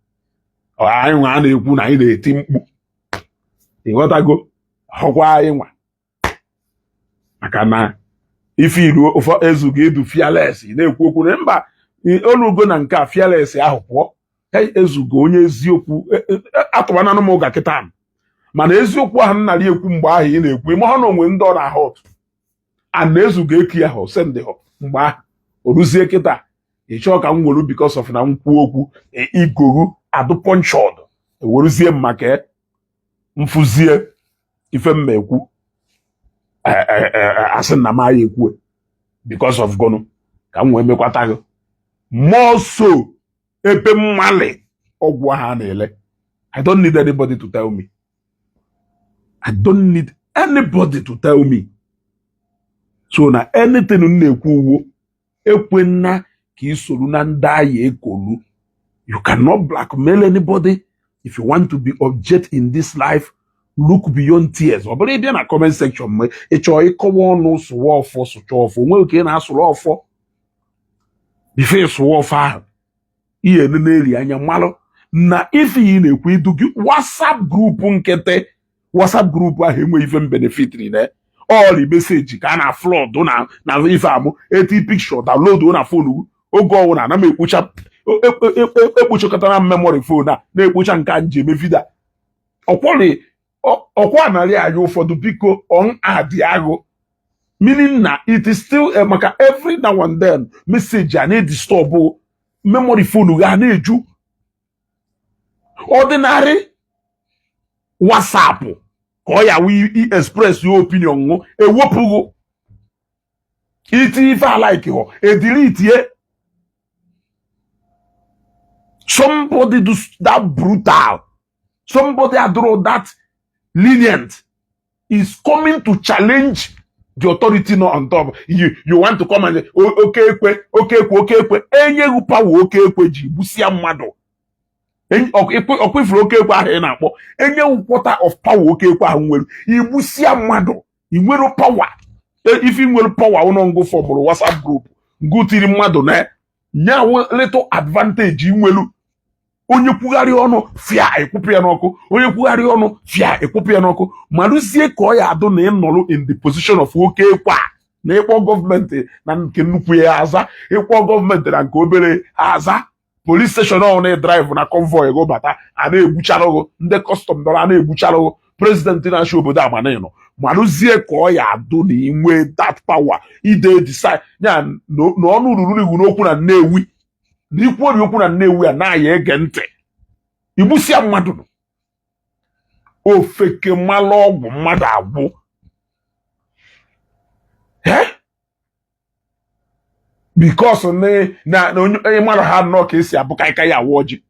anyị nwa a na-ekwu na anyị na-eti mkpu, ịghọtago? Ọkwa anyị nwa maka na ife iru ụfọ ezugo edu fearless na-ekwu okwu na mba olugo na nke a fearless ahụ pụọ. Hey, ezugo onye eziokwu atụbananụ m ụga kịta, mana eziokwu ahụ m nara ekwu mgbe ahụ ị na-ekwu ịma na onwe ndị ọ na-ahụ ụtụ a na ezugo eki ahụ sendị họ mgbe ahụ o ruzie kịta ị chọọ ka m were because of na m kwuo okwu igoru adụ pọnchọd eweruzie m maka mfụzie ife m ekwu asị na m aya ekwu because of gụnụ ka m wee mekwata gị more. So ebe mmali ọgwụ ahụ a na-ele, I don't need anybody to tell me. I don't need anybody to tell me. So na anything m na-ekwu uwo ekwena ka ị soro na ndị agha ekolu. You cannot blackmail anybody. If you want to be object in this life, look beyond tears. Ọ bụrụ ịbịa na comment section mgbe ị chọọ ịkọwa ọnụ sụwa ọfọ, sụcha ọfọ onwe ka ị na-asụrụ ọfọ. Before sụwa ọfọ ahụ ihe na-eri anya mmalụ na ife ị na-ekwu idu gị WhatsApp group nkịtị. WhatsApp group ahụ enweghị ife m benefitiri na all message ka a na flood na ife amụ eti picture download na phone oge ọwụna ana m ekpocha ekpochakọtara m memory phone a na-ekpocha nke a nji eme video ọkwọrị. Ọkwa narị anyị ụfọdụ, biko, on adị agụ, meaning na it is still maka every now and then message a na-edisturb memory phone ga na-eju. Ordinary WhatsApp ka ọ ya wee express your opinion ṅụ ewepụghị iti ife alike họ edeletie. Somebody do that brutal, somebody adro that lenient is coming to challenge the authority nọ on top. You want to come and oke ekwe, oke ekwe, oke ekwe enyeghị power. Oke ekwe ji gbusia mmadụ. Ọkwefuru oke ekwe ahụ ị na-akpọ enyeghị quarter of power oke ekwe ahụ nwere igbusia mmadụ. Ị nwere power, ife ị nwere power ụnọ ngụ formụrụ WhatsApp group ngụ tiri mmadụ na nyawo little advantage nwelu. Onye kwugharị ọnụ fịa, ekwupụ ya n'ọkụ. Onye kwugharị ọnụ fịa, ekwupụ ya n'ọkụ. Malụzie ka ọ ya adụ na ịnọrụ in the position of oke ekwe a na ịkpọ gọọmenti na nke nnukwu ya aza, ịkpọ gọọmenti na nke obere aza. Police station ọ na drive na convoy go bata, a na-egbucharụgụ ndị custom dọrọ, a na-egbucharụgụ president na-achị obodo amana ịnọ. Malụzie ka ọ ya adụ na inwe that power ide decide ya na ọnụ ruru iwu n'okwu na Nnewi na ikwuori okwu na Nnewi a na-aya ege ntị igbusia mmadụ. Ofeke mmalụ ọgwụ mmadụ agwụ. Eh? Because na onye mara ha nnọọ ka esi abụ kaikai awa ọjị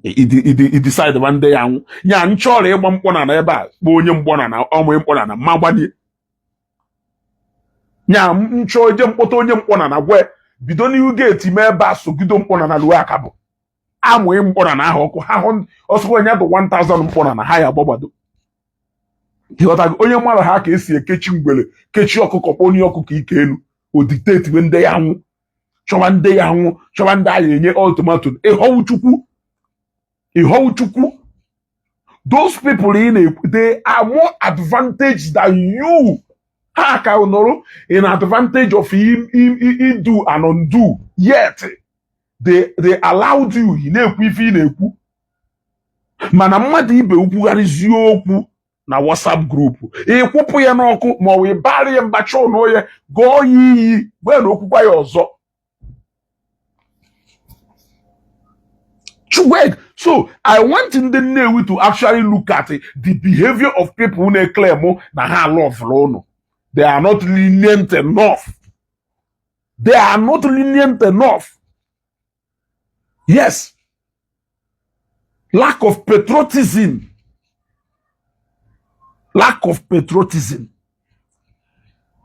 idecide ma ndị ya anwụ ya nchọrọ ịgba mkpọ na ebe a kpọọ onye mkpọ na ọmụ mkpọ na ma gbanie nya nchọ je mkpọta onye mkpọ na gwe bido n'ihu gate mee ebe a sogido mkpọ na luo akabụ amụghị mkpọ na ahụ ọkụ ha hụ ọsọkwa ya bụ 1000 mkpọ na ha ya agbagbado. Ịghọtago? Onye mara ha ka esi ekechi ngwere, kechi ọkụkọ, kpọnye ọkụkọ ike elu, o dictate ndị ya nwụ, chọwa ndị ya nwụ, chọwa ndị agha enye ultimatum. Ịghọwụ Chukwu, ịghọwụ Chukwu. Those people ị na-ekwu, they are more advantage than you. Ha ka nọrọ in advantage of do and undo, yet they allowed you. Ị na-ekwu ife ị na-ekwu, mana mmadụ ibe kwugharịzie okwu na WhatsApp group, ịkwụpụ ya n'ọkụ ma ọ bụ ịbarị ya mba, chọọ ya, gụọ ya iyi, gwa na okwukwa ya ọzọ. Chugweg. So I want ndị Nnewi to actually look at the behavior of people na-claim na ha love unu. They are not lenient enough. They are not lenient enough. Yes. Lack of patriotism. Lack of patriotism.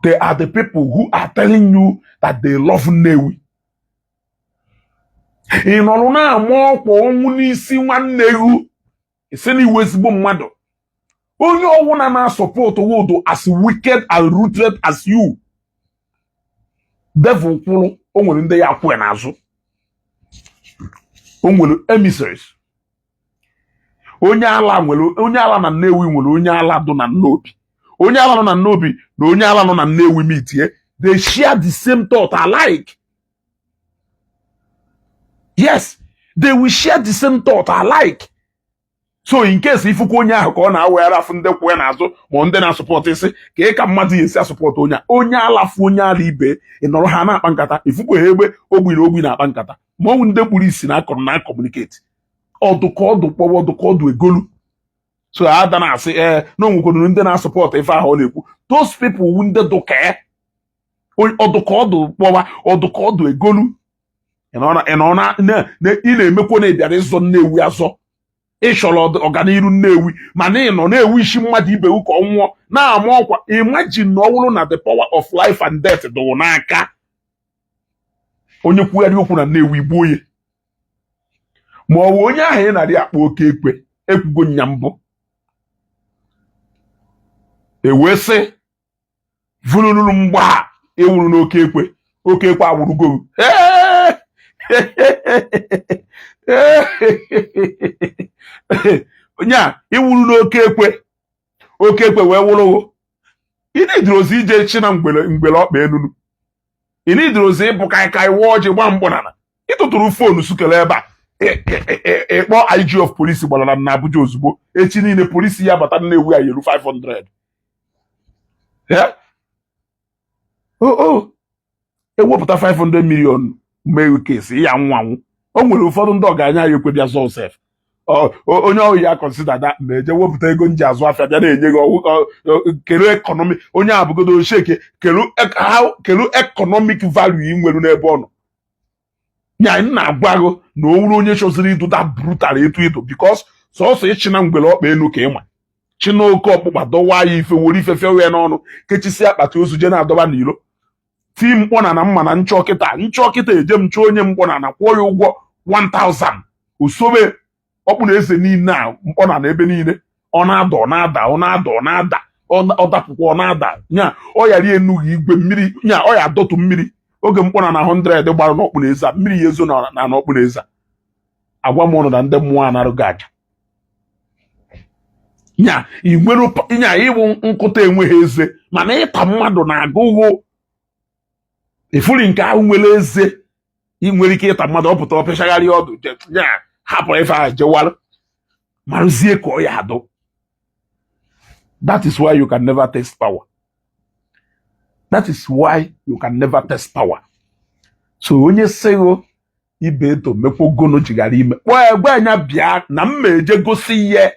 They are the people who are telling you that they love Nnewi. Ị nọrọ na-ama ọkwa ọnwụ n'isi nwanne gị, isi na iwe ezigbo mmadụ. Onye ọwụna na-asupport wodo as wicked and rooted as you. Devil kwụrụ, o nwere ndị ya akwụ ya n'azụ. O nwere emissaries. Onye ala nwere onye ala na Nnewi, nwere onye ala dụ na Nnobi. Onye ala nọ na Nnobi na onye ala nọ na Nnewi meetie, they share the same thought alike. Yes, they will share the same thought alike. So in case ifukwa onye ahụ ka ọ na-aweghara afụ ndị kwụ ya n'azụ ma ndị na-asupport, isi ka ị ka mmadụ ya esi asupport onye a, onye ala fụ onye ala ibe ị nọrọ ha na-akpa nkata, ifukwa ha egbe ogbi na ogbi na-akpa nkata, ma ọnwụ ndị kpuru isi na akọrọ na communicate ọdụ ka ọdụ kpọwa ọdụ ka ọdụ egolu. So ada na-asị ee na onwekwanuru ndị na-asupport ife ahụ ọ na-ekwu. Those people wu ndị dụka ọdụ ka ọdụ kpọwa ọdụ ka ọdụ egolu. Ị nọ na ị na-emekwa na ịbịara ịzọ Nnewi azọ, ị chọrọ ọganiru Nnewi, mana ị nọ na-ewu isi mmadụ ibe ka ọ nwụọ na-ama ọkwa. Imagine na ọ bụrụ na the power of life and death dụrụ n'aka onye kwugharị okwu na Nnewi, gbuo ya, ma ọ bụ onye ahụ ị narị akpọ oke ekwe ekwugo nya mbụ ewee sị vulululu mgba ewuru n'oke ekwe, oke ekwe awụrụgo. Onye a iwuru n'oke ekwe, oke ekwe wee wụrụgo. Ị na-ediri ozi ije chi na mgbere mgbere ọkpa enunu, ị na-ediri ozi ịbụ kaikai wa ọjị gba mkpọnala, ịtụtụrụ phone sukere ebe a. Ịkpọ IG of police gbara na Abuja ozugbo. Echi niile polisi ya bata Nnewi a yeru 500. Yeah? Oh, ewepụta 500 million mee kesi ya nwanwụ. O nwere ụfọdụ ndị ọgaranya ya ekwe bịa zọọ sef. Onye ọhụụ ya consider that ma eje wepụta ego nji azụ afịa bịa na-enye gị kelu economy onye abụgodo sheke kelu economic value ị nwere n'ebe ọ nọ. Nya m na-agwa gị na o nwere onye chọziri ịdụda brutal etu ịdụ, because sọsọ ịchịna ngwere ọkpa elu ka ịma chịna oke ọkpụkpa dọwa ya ife, were ife fịa ya n'ọnụ, kechisi akpati ozu je na-adọba n'ilo tii mkpọ na mma na nchọ kịta nchọ kịta eje m chọọ onye mkpọ na kwụọ ya ụgwọ 1000 osobe ọkpụ na eze niile a mkpọ na ebe niile. Ọ na-ada, ọ na-ada, ọ na-ada, ọ na-ada, ọ dapụkwa, ọ na-ada. Nya ọ yara enughi igwe mmiri, nya ọ ya adọtụ mmiri oge mkpọ na 100 gbara n'ọkpụ na eze a, mmiri ya ezo na n'ọkpụ na eze a. Agwa m ụnụ na ndị mmụọ anarụghị aja. Nya ị nwere nya ịwụ nkụta enweghị eze, mana ịta mmadụ na-agụghụ ifuri nke ahụ nwere eze. Ị nwere ike ịta mmadụ, ọ pụta ọ pịachagharị ọdụ nya hapụ ife ahụ jewara marụzie ka ọ ya adụ. That is why you can never taste power. That is why you can never taste power. So onye sịghụ ibe eto mekwogono jigara ime kpọọ ya, gwa anya bịa na mma eje gosi ihe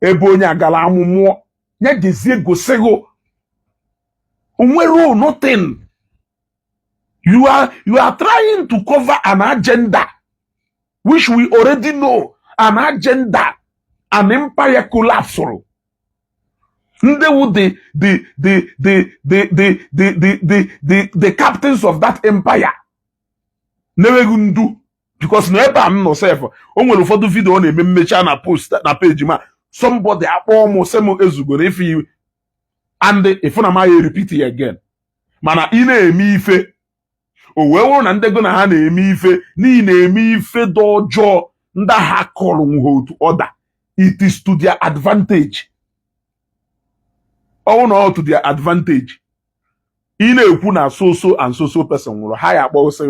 ebe onye agara amụ mụọ ya jezie gosighụ onwere nothing. You are trying to cover an agenda which we already know, an agenda, an empire collapse. Ndị wu the captains of that empire na-enweghị ndu, because na ebe a m nọ sef, o nwere ụfọdụ video ọ na-eme mmecha na post na page ma somebody akpọọ m sị m ezugoro ife iwe and ịfụ na ma ya repeat ya again. Mana ị na-eme ife o wee wụrụ na ndị go na ha na-eme ife n'ihi na-eme ife dị ọjọọ, ndị ha kọrọ ha otu ọda. It is to their advantage. Ọnwụ na ọ to their advantage ị na-ekwu na so so and so so person nwụrụ, ha ya akpọ sị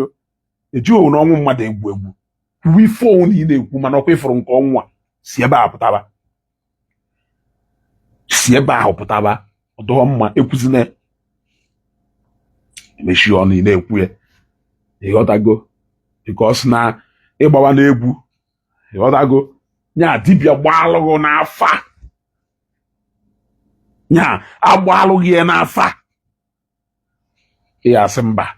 ejighị na ọnwụ mmadụ egwu egwu kwuo ife ọnwụ na ị na-ekwu. Mana ọkwa ịfụrụ nke ọnwụ a si ebe a pụtaba, si ebe ahụ pụtaba, ọdụghọ mma ekwuzina. Emechi ọnụ ị na-ekwu ya, ịghọtago? Because na ịgbawa n'egwu, ịghọtago? Nya dibịa gbaalụghị n'afa, nya agbaalụghị ya n'afa, ya asị mba.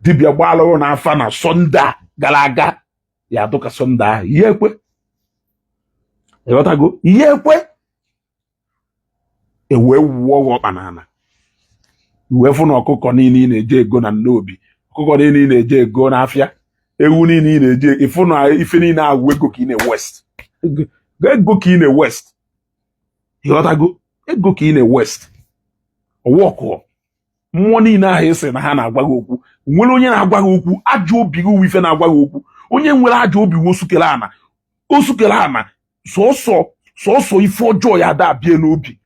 Dibịa gbaalụghị n'afa na Sunday a gara aga ya adụka Sunday ahụ ihe ekwe, ịghọtago? Ihe ekwe ewee wụọ gị ọkpa n'ala, wee fụ na ọkụkọ niile ị na-eje ego na nnobi, ọkụkọ niile ị na-eje ego n'afịa, ewu niile ị na-eje ịfụ na ife niile ahụ, ego ka ị na-waste, ego ka ị na-waste, ịghọtago? Ego ka ị na-waste. Ọwọkụ mmụọ niile ahụ ị sị na ha na-agwa gị okwu nwere onye na-agwa gị okwu. Ajọ obi gị wụ ife na-agwa gị okwu. Onye nwere ajọ obi wụ osukere ana, osukere ana, sọsọ sọsọ ife ọjọọ ya ada abịa n'obi.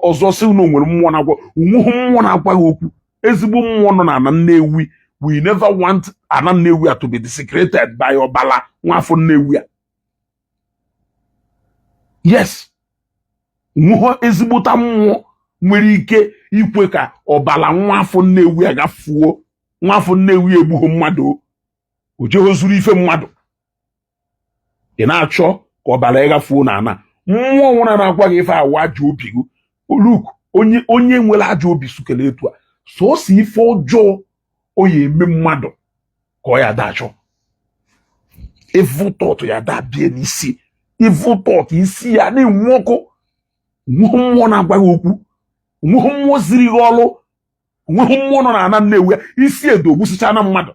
Ọzọ sị na o nwere mmụọ na-agwa onweghị mmụọ na-agwa gị okwu. Ezigbo mmụọ nọ na ana Nnewi, we never want ana Nnewi a to be desecrated by ọbala nwafọ Nnewi a. Yes, nwụọ ezigbota mmụọ nwere ike ikwe ka ọbala nwafọ Nnewi a gafuo. Nwafọ Nnewi egbughị mmadụ, o jeghị zuru ife mmadụ. Ị na-achọ ka ọbara ya gafuo na ana mmụọ nwụrụ na-agwa gị ife awa ajọ obi gị. Look, onye nwere ajọ obi sukere etu a, sọsọ ife ọjọọ o ya eme mmadụ ka ọ ya da achọ. Evil thought ya da bie n'isi, evil thought isi ya na-enwu ọkụ. Onweghị mmụọ na-agwa gị okwu, onweghị mmụọ ziri gị ọrụ, onweghị mmụọ nọ na ana Nnewi ya. Isi edo gbusichaa na mmadụ,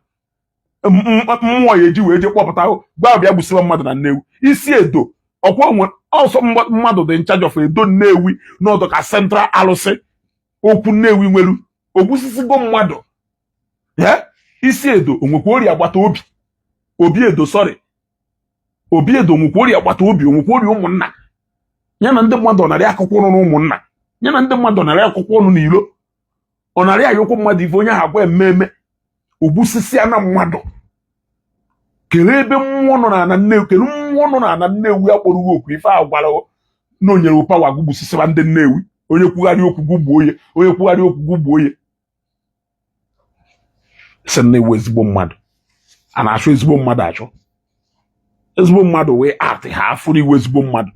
mmụọ ya eji wee je kpọpụta gwa bịa gbusiwa mmadụ na Nnewi. Isi edo ọkwa onwe ọsọ mmadụ dị nchaji of edo Nnewi n'ọdụ ka central alụsị okwu Nnewi nwelu ogbusisigo mmadụ. Isi edo onwekwa ori agbata obi, obi edo, sorry, obi edo onwekwa ori agbata obi, onwekwa ori ụmụnna ya na ndị mmadụ. Ọ narị akụkọ ụnụ na ụmụnna ya na ndị mmadụ, ọ narị akụkọ ụnụ n'ilo, ọ narị ayọkwa mmadụ ife onye ahụ agwa ememe ogbusisia na mmadụ. Kelee ebe mmụọ nọ na Nnewi, kedu mmụọ nọ na Nnewi akpọrọ okwu ife ahụ gwara na o nyere power gụgbusisiba ndị Nnewi? Onye kwugharị okwu, gụgbuo ya. Onye kwugharị okwu, gụgbuo ya. Sị Nnewi ezigbo mmadụ a na-achọ, ezigbo mmadụ achọ, ezigbo mmadụ wee atị ha afụrụ iwe ezigbo mmadụ.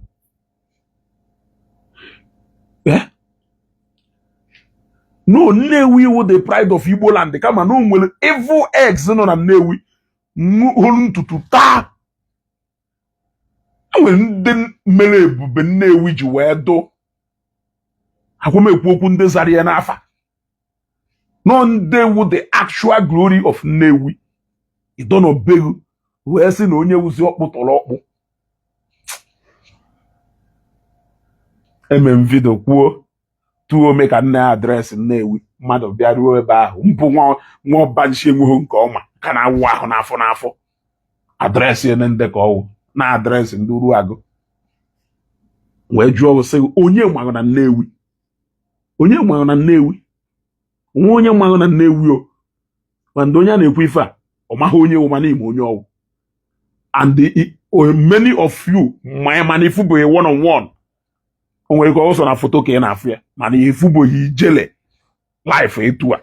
Eh? No, Nnewi wụ the pride of Igbo land, kama na o nwere evil eggs nọ na Nnewi hụrụ ntutu taa. Enwere ndị mere ebube Nnewi ji wee dụ akwamekwu okwu, ndị zara ya n'afa nọ, ndị wu the actual glory of Nnewi. Idonobegu wee sị na onye wuzi ọkpụ tọrọ ọkpụ. Eme m video kwuo tuo ome ka nne address Nnewi, mmadụ bịaruo ebe ahụ mpụ nwa nwa ọbanchi enweghị nke ọma ka na-awụ ahụ n'afọ n'afọ address ya ndị ka ọwụ na address ndị Uruagụ wee jụọ sị, onye maghị na Nnewi? Onye maghị na Nnewi? Nwa onye maghị na Nnewi o ma ndị onye a na-ekwu ife a, ọ maghị onye wụ, mana ime onye ọwụ. And many of you ma, mana ifubeghị one on one. O nwere ike ọsọ na foto ka ị na-afụ ya, mana ifubeghị ijele life etu a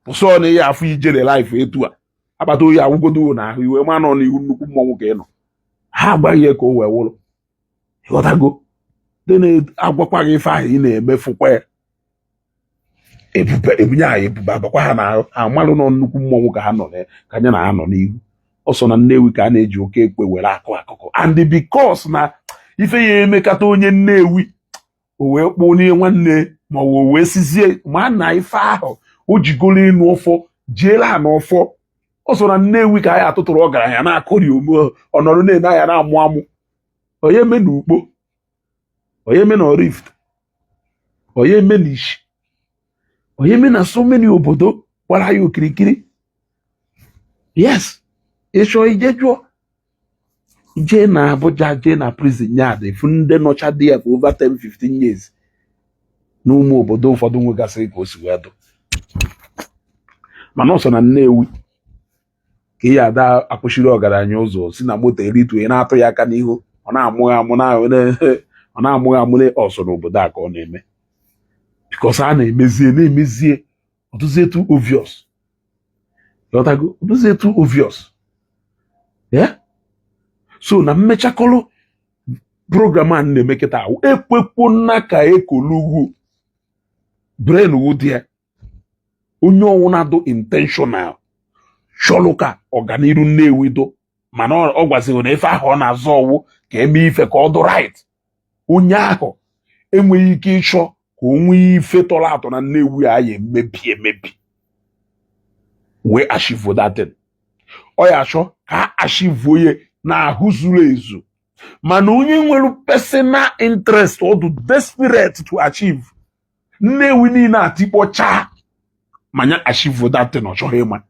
pụsọ na ihe afụ ijele life etu a. Akpata oyi awụgodo na ahụ iwe ma nọ n'ihu nnukwu mmọnwụ ka ị nọ. Ha agbaghị ya ka o wee wụrụ. Ịghọtago? Ndị na-agwakwa gị ife ahụ ị na-emefukwa ya, ebube ebunye ahụ, ebube abakwa ha n'ahụ. Ha amalụ nọ nnukwu mmọnwụ ka ha nọ na ka anya na ha nọ n'ihu ọsọ na Nnewi ka a na-eji oke ekwe were akụ akụkụ. And because na ife ya emekata onye Nnewi, o wee kpụọ n'ihe nwanne ma o wee sizie ma na ife ahụ o jigolo ịnụ ọfọ jeela ha n'ọfọ ọsọ na Nnewi ka anyị atụtụrụ ọgaranya na-akụri ome ọnọrọ na-ene anya na-amụ amụ. Onye eme na Ukpo, onye eme na Oraifite, onye eme na Ishi, onye eme na so many obodo gbara ya okirikiri. Yes, ịchọ ije jụọ, jee na Abuja, jee na prison yard, efu ndị nọcha dị ya for over 10 15 years. N'ụmụ obodo ụfọdụ nwegasịrị ka o si wee dụ, mana ọsọ na Nnewi ka ihe ada akwụchiri ọgaranya ụzọ si na moto eritu, ị na-atụ ya aka n'ihu, ọ na-amụghị amụ, ọ na-amụghị amụ. Ọsọ n'obodo a ka ọ na-eme because a na-emezie na-emezie ọtụzie too obvious. Ghọtago? Ọtụzie too obvious. Yeah? So na mmechakọrọ program a na-eme kịta, ekwekwo ka ekolugwu brain wu dị ya. Onye ọnwụ na-adụ intentional chọrọ ka ọganiru Nnewi do, mana ọ gwaziri na ife ahụ ọ na-azọ ọwụ ka eme ife ka ọ dụ right. Onye ahụ enweghị ike ịchọ ka o nwee ife tọrọ atọ na Nnewi a ya emebi emebi wee achieve that thing. Ọ ya achọ ka a achieve ya na ahụ zuru ezu, mana onye nwere personal interest ọ dị desperate to achieve, Nnewi niile atikpọchaa ma ya achieve that thing, ọ chọghị ịma.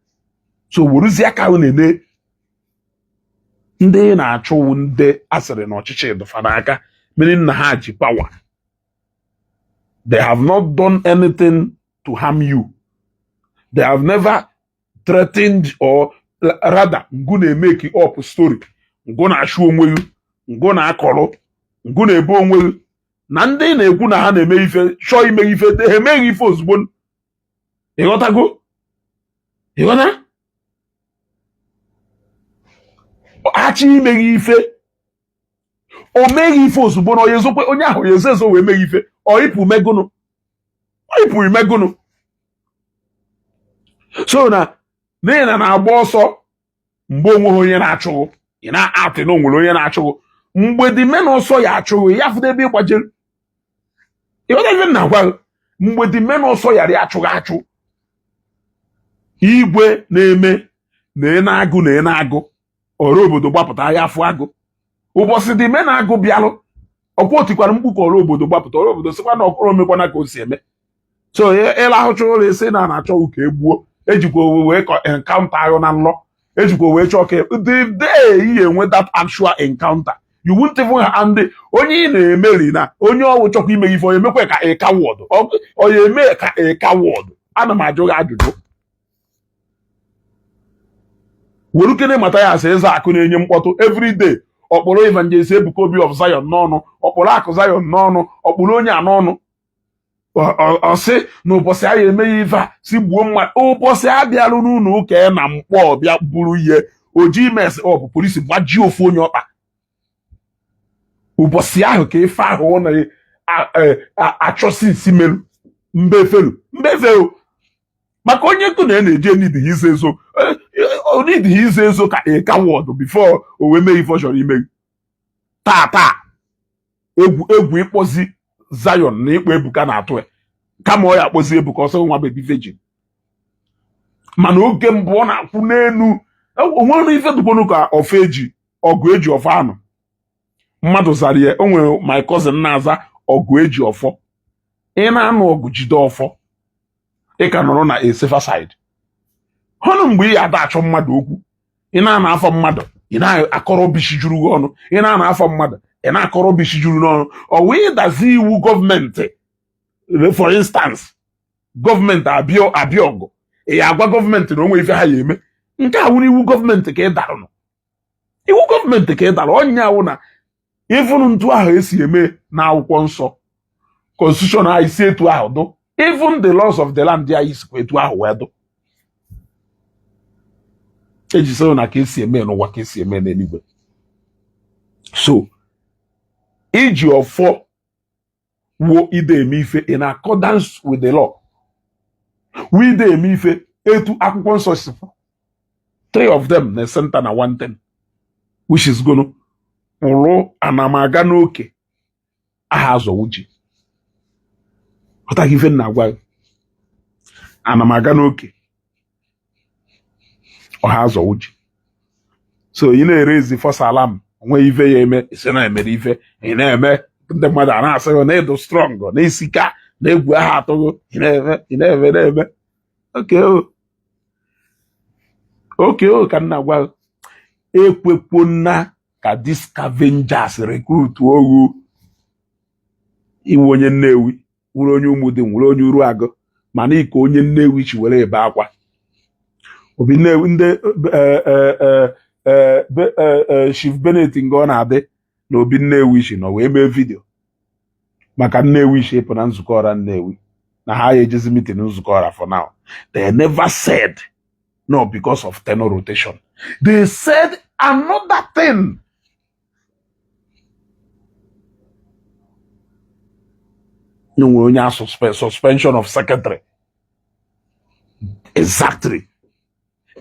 So werezie aka ahụ na-eme ndị na-achụ ndị asịrị na ọchịchị dụfa n'aka, meaning na ha ji power. They have not done anything to harm you. They have never threatened, or rather ngụ na-emeki up story, ngụ na-achụ onwe gị, ngụ na-akọrọ, ngụ na-ebo onwe gị na ndị na-ekwu na ha na-eme ife, chọọ ime ife, ha emeghị ife ozugbo. Ịghọtago? Ịghọta? Achọ imeghị ife, o meghị ife ozugbo na onye ezokwe onye ahụ ya ezo ezo wee meghị ife. Ọ ịpụ megụnụ, ọ ịpụ imegụnụ. So na n'ihi na na-agba ọsọ mgbe onweghị onye na-achụghụ, ị na-atị na onwere onye na-achụghụ. Mgbe dị men ọsọ ya achụghụ ya fụdo ebe ịgbajere. Ịghọta ife m na-agwa gị? Mgbe dị men ọsọ yara achụghị achụ, igwe na-eme na ị na-agụ na ị na-agụ ọrụ obodo gbapụta ya afụ agụ. Ụbọchị dị men agụ bịalụ ọkwa otikwara mkpu ka ọrụ obodo gbapụta. Ọrụ obodo sịkwa na ọkụrụ omekwana ka o si eme. So ịlahụcha ụlọ isi na na-achọ ka egbuo, ejikwa owe wee encounter ahụ na nlọ, ejikwa wee chọọ ka the day you enwe that actual encounter, you won't even. And onye ị na-emeri na onye ọwụ chọkwa ime ife, onye emekwa ka a coward, onye eme ka a coward. Ana m ajụ gị ajụjụ. Werukene Mathias Ezeaku na-enye mkpọtụ everyday, ọkpọrọ Evangelist Ebuka Obi of Zion n'ọnụ, ọkpọrọ Akụ Zion n'ọnụ, ọkpọrọ onye a n'ọnụ. Ọ sị na ụbọchị a ya eme ya ife a si gbuo mmadụ, ụbọchị a bịalụ n'ụlọ ụka ya na mkpọ bịa buru ihe oji mes ọ bụ polisi gbajie ofu onye ọkpa. Ụbọchị ahụ ka ife ahụ ọ na-achọsi nsi merụ mbe efelu mbe efelu, maka onye nkụ na ya na-eje nidighi izo ezo, onidighi izo ezo ka a coward before o wee mee ife ọ chọrọ ime. Taa taa, egwu egwu ịkpọzi Zion na ịkpọ Ebuka na-atụ ya, kama ọ ya akpọzi Ebuka ọsọ nwa baby virgin. Mana oge mbụ ọ na-akwụ n'elu onwere ife dụkwonu ka ọfọ eji ọgụ eji ọfọ anụ mmadụ zara ya. O nwere my cousin na-aza ọgụ eji ọfọ. Ị na-anụ ọgụ jide ọfọ, ị ka nọrọ na a safer side. Hụnụ mgbe ị ada achọ mmadụ okwu, ị na-ana afọ mmadụ, ị na-akọrọ bishi juru gị ọnụ, ị na-ana afọ mmadụ, ị na-akọrọ bishi juru n'ọnụ. Ọ wee dazi iwu gọọmenti, for instance, gọọmenti abịa abịa ọgụ, ị ya agwa gọọmenti na onwe ife ha ya eme. Nke a wụrụ iwu gọọmenti ka ị darụ, iwu gọọmenti ka ị dara. Ọnya awụ na ịfụnụ ntu ahụ esi eme na akwụkwọ nsọ, constitution anyị si etu ahụ dụ, even the laws of the land anyị sikwa etu ahụ wee dụ. Eji sị na ka esi eme n'ụwa ka esi eme n'eluigwe. So iji ọfọ wuo ide eme ife in accordance with the law, wide eme ife etu akwụkwọ nsọ si kwu. Three of them na center na one thing, which is gonna kwụrụ anamaga n'oke aha azọwu ji. Ghọtaghị ife m na-agwa gị? Anamaga n'oke ọha azọwu ji. So ị na-ere ezi false alarm, onwe ife ya eme isi na-emere ife ị na-eme, ndị mmadụ a na-asị gị na ịdụ strong, na isika na egwu aha atụghị. Ị na-eme, ị na-eme, na-eme. Oke o, oke o, ka m na-agwa gị, ekwekwo ka these scavengers recruit ogu. Iwe onye Nnewi wụrụ onye Ụmụdị, nwere onye Uruagụ, mana ike onye Nnewi chi were ebe akwa obi Nnewi ndị Chief Bennett nga ọ na-adị na obi Nnewi chi nọ wee mee video maka Nnewi chi ịpụ na nzukọ ọra Nnewi na ha ya ejezi meeting nzukọ ọra. For now, they never said no because of tenure rotation. They said another thing. Nwere onye a suspension of secretary. Exactly.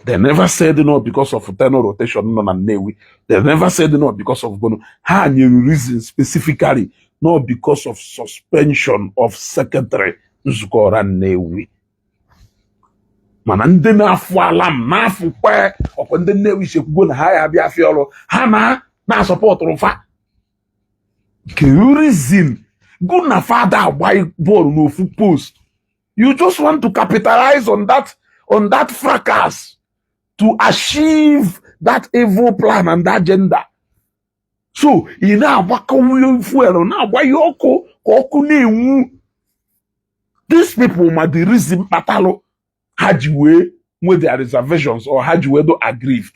They never said no because of tenure rotation nọ na Nnewi. They never said no because of Gono. Ha nyere reason specifically, no because of suspension of secretary nzukọ ọra Nnewi. Mana ndị na-afụ ala m na-afụ kwe ọkwa ndị Nnewi chekwugo na ha ya abịa afịa ọrụ ha na na-asọpọtụrụ fa. Kedu reason go na fada agba bọọlụ n'ofu post? You just want to capitalize on that fracas to achieve that evil plan and agenda. So ị na-agbakọ fuel, na-agba ihe ọkụ ka ọkụ na-enwu. These people ma the reason kpatalụ ha ji wee nwee their reservations or ha ji wee do aggrieved,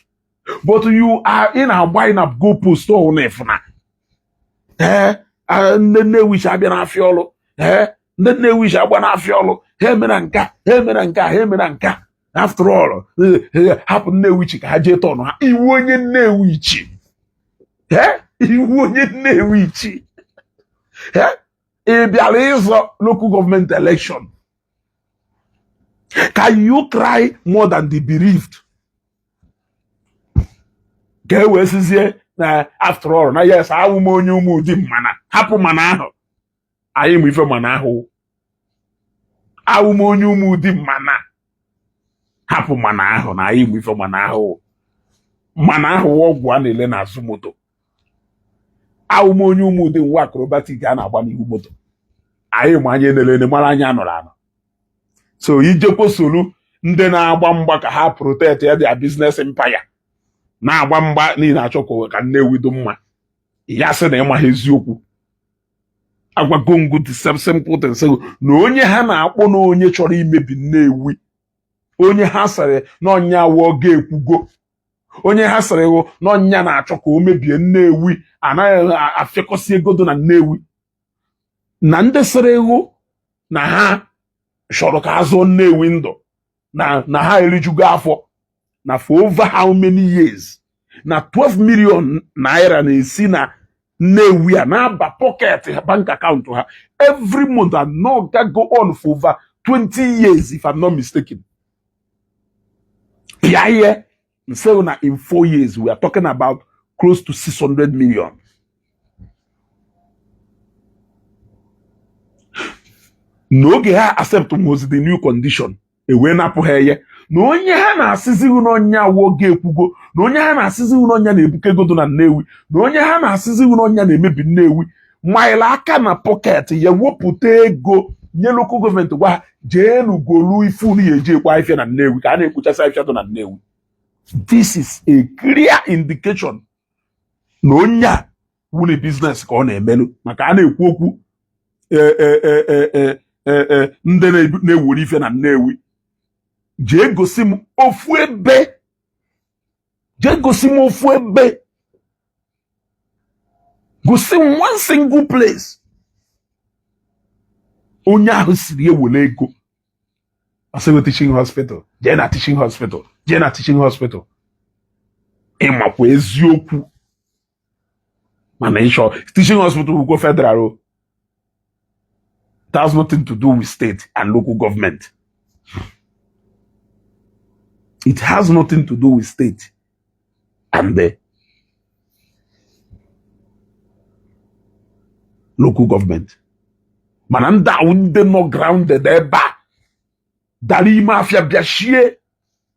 but you are ị na-agba ị na go post ọhụụ na ịfụna ee ndị Nnewi si abịa n'afịa ọlụ, ee ndị Nnewi si agba n'afịa ọlụ, ha emere nka, ha emere nka, ha emere nka. After all, hapụ Nnewi chi ka ha jee tọnụ ha. Iwu onye Nnewi chi, ee iwu onye Nnewi chi, ee ị bịara ịzọ local government election. Can you cry more than the bereaved? Ka e wee sizie na after all na yes, awụ m onye Ụmụdi, mana hapụ mana ahụ anyị ma ife mana ahụ. Awụ m onye Ụmụdi, mana hapụ mana ahụ na anyị ma ife mana ahụ. Mana ahụ ọgwụ a na-ele n'azụ moto. Awụ m onye Ụmụdi, nwa acrobatic a na-agba n'ihu moto. Anyị ma anya elele mara anya anọrọ anọ. So ijekwa soro ndị na-agba mgba ka ha protect ya their business empire, na-agba mgba niile achọ ka Nnewi dị mma, ya sị na ịmaghị eziokwu. Agwago the same simple thing sị na onye ha na-akpọ na onye chọrọ imebi Nnewi, onye ha sịrị na ọnya wụ ga-ekwugo Onye ha sịrị wụ na ọnya na-achọ ka o mebie Nnewi, anaghị afịakọsị ego dị na Nnewi, na ndị sịrị hụ na ha chọrọ ka a zụọ Nnewi ndụ na ha erijugo afọ na for over how many years, na 12 million naira na-esi na Nnewi a na-aba pocket bank account ha every month, and no go on for over 20 years, if I'm not mistaken. Pịa ihe nse na in 4 years, we are talking about close to 600 million. N'oge ha accept was the new condition, e wee napụ ha eye na onye ha na-asịzi n'ọnya oge ekwugo na onye ha na-asịzi n'ọnya na-ebuke ego dị na Nnewi, na onye ha na-asịzi n'ọnya na-emebi Nnewi, maịla aka na pocket ya wepụta ego nye local government, gwa ha jeenu golu ife unu ya eji ekwe afịa na Nnewi ka a na-ekpochasị afịa dị na Nnewi. This is a clear indication na onye a wuli business ka ọ na-emelụ, maka a na-ekwu okwu ndị na-ewere ife na Nnewi. Jee gosi m ofu ebe, jee gosi m ofu ebe, gosi m one single place onye ahụ siri ewere ego. Asịgo teaching hospital, jee na teaching hospital, jee na teaching hospital. Ịmakwa eziokwu, mana ịchọ teaching hospital ugwo federal o. It has nothing to do with state and local government. It has nothing to do with state and the local government. Mana ndị ahụ ndị nọ grounded ebe a dara ime afịa bịa shie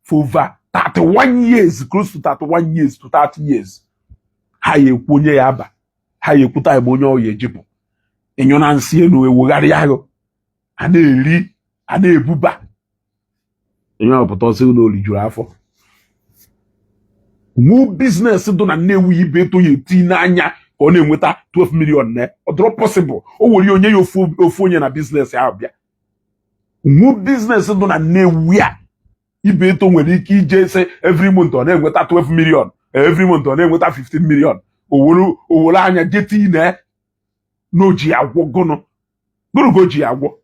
for over 31 years, close to 31 years to 30 years. Ha ya ekwu onye ya aba, ha ya ekwu time onye ọ ya ejipụ ịnyụ na nsị elu ewegharị ahụ a na-eri a na-ebuba onye ọpụta ọsị na olijuru afọ. Nwu business dị na Nnewi ibe eto ya eti n'anya ka ọ na-enweta 12 million na ọ dịrọ possible. O were onye ya ofu onye na business ahụ bịa. Nwu business dị na Nnewi a ibe eto nwere ike ije sị every month ọ na-enweta 12 million, every month ọ na-enweta 15 million. Owere anya jeti na n'oji agwọ gụnụ gụnụ ka o ji agwọ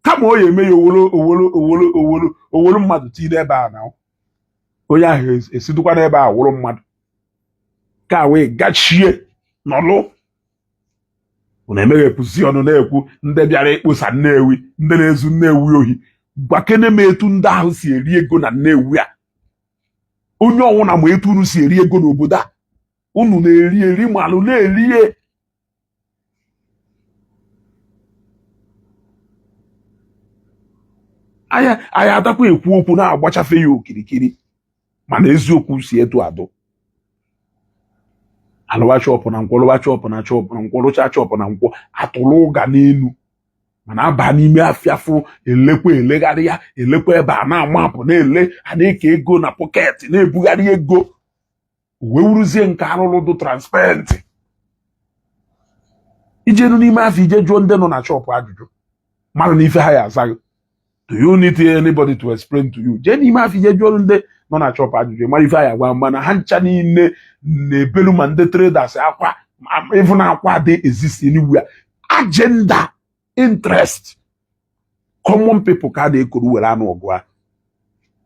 kama ọ ya eme ya owolo owolo owolo owolo owolo mmadụ tinye n'ebe a na onye ahụ esidukwa n'ebe a wụrụ mmadụ ka wee gachie nọlụ. Unu emeghepụzi ọnụ na-ekwu ndị bịara ịkpụsa Nnewi, ndị na-ezu Nnewi ohi. Gwakene m etu ndị ahụ si eri ego na Nnewi a. Onye ọnwụna ma etu unu si eri ego n'obodo a, unu na-eri eri malụ na-erie. Anyị adakwa ekwu okwu na-agbachafe ya okirikiri, mana eziokwu si etu adụ. Alụwa chọpụ na nkwọ, lụwa chọpụ na chọpụ na nkwọ, lụcha chọpụ na nkwọ, atụrụ ụga n'elu, mana aba n'ime afịa fụ elekwa elegharị ya elekwa ebe a na-amapụ na-ele a na-eke ego na pocket na-ebugharị ego wee wuruzie nke arụrụ dị transparent. Ijenu n'ime afịa ije jụọ ndị nọ na shop ajụjụ mmadụ na ife ha ya azaghị. Do you need anybody to explain to you? Jee n'ime afịa ije jụọ ndị nọ na shop ajụjụ mara ife ha ya agwa, mana ha ncha niile na-ebelu ma ndị traders akwa even akwa dị exist anywhere. Agenda interest common people ka a na-ekoro were anụ ọgụ a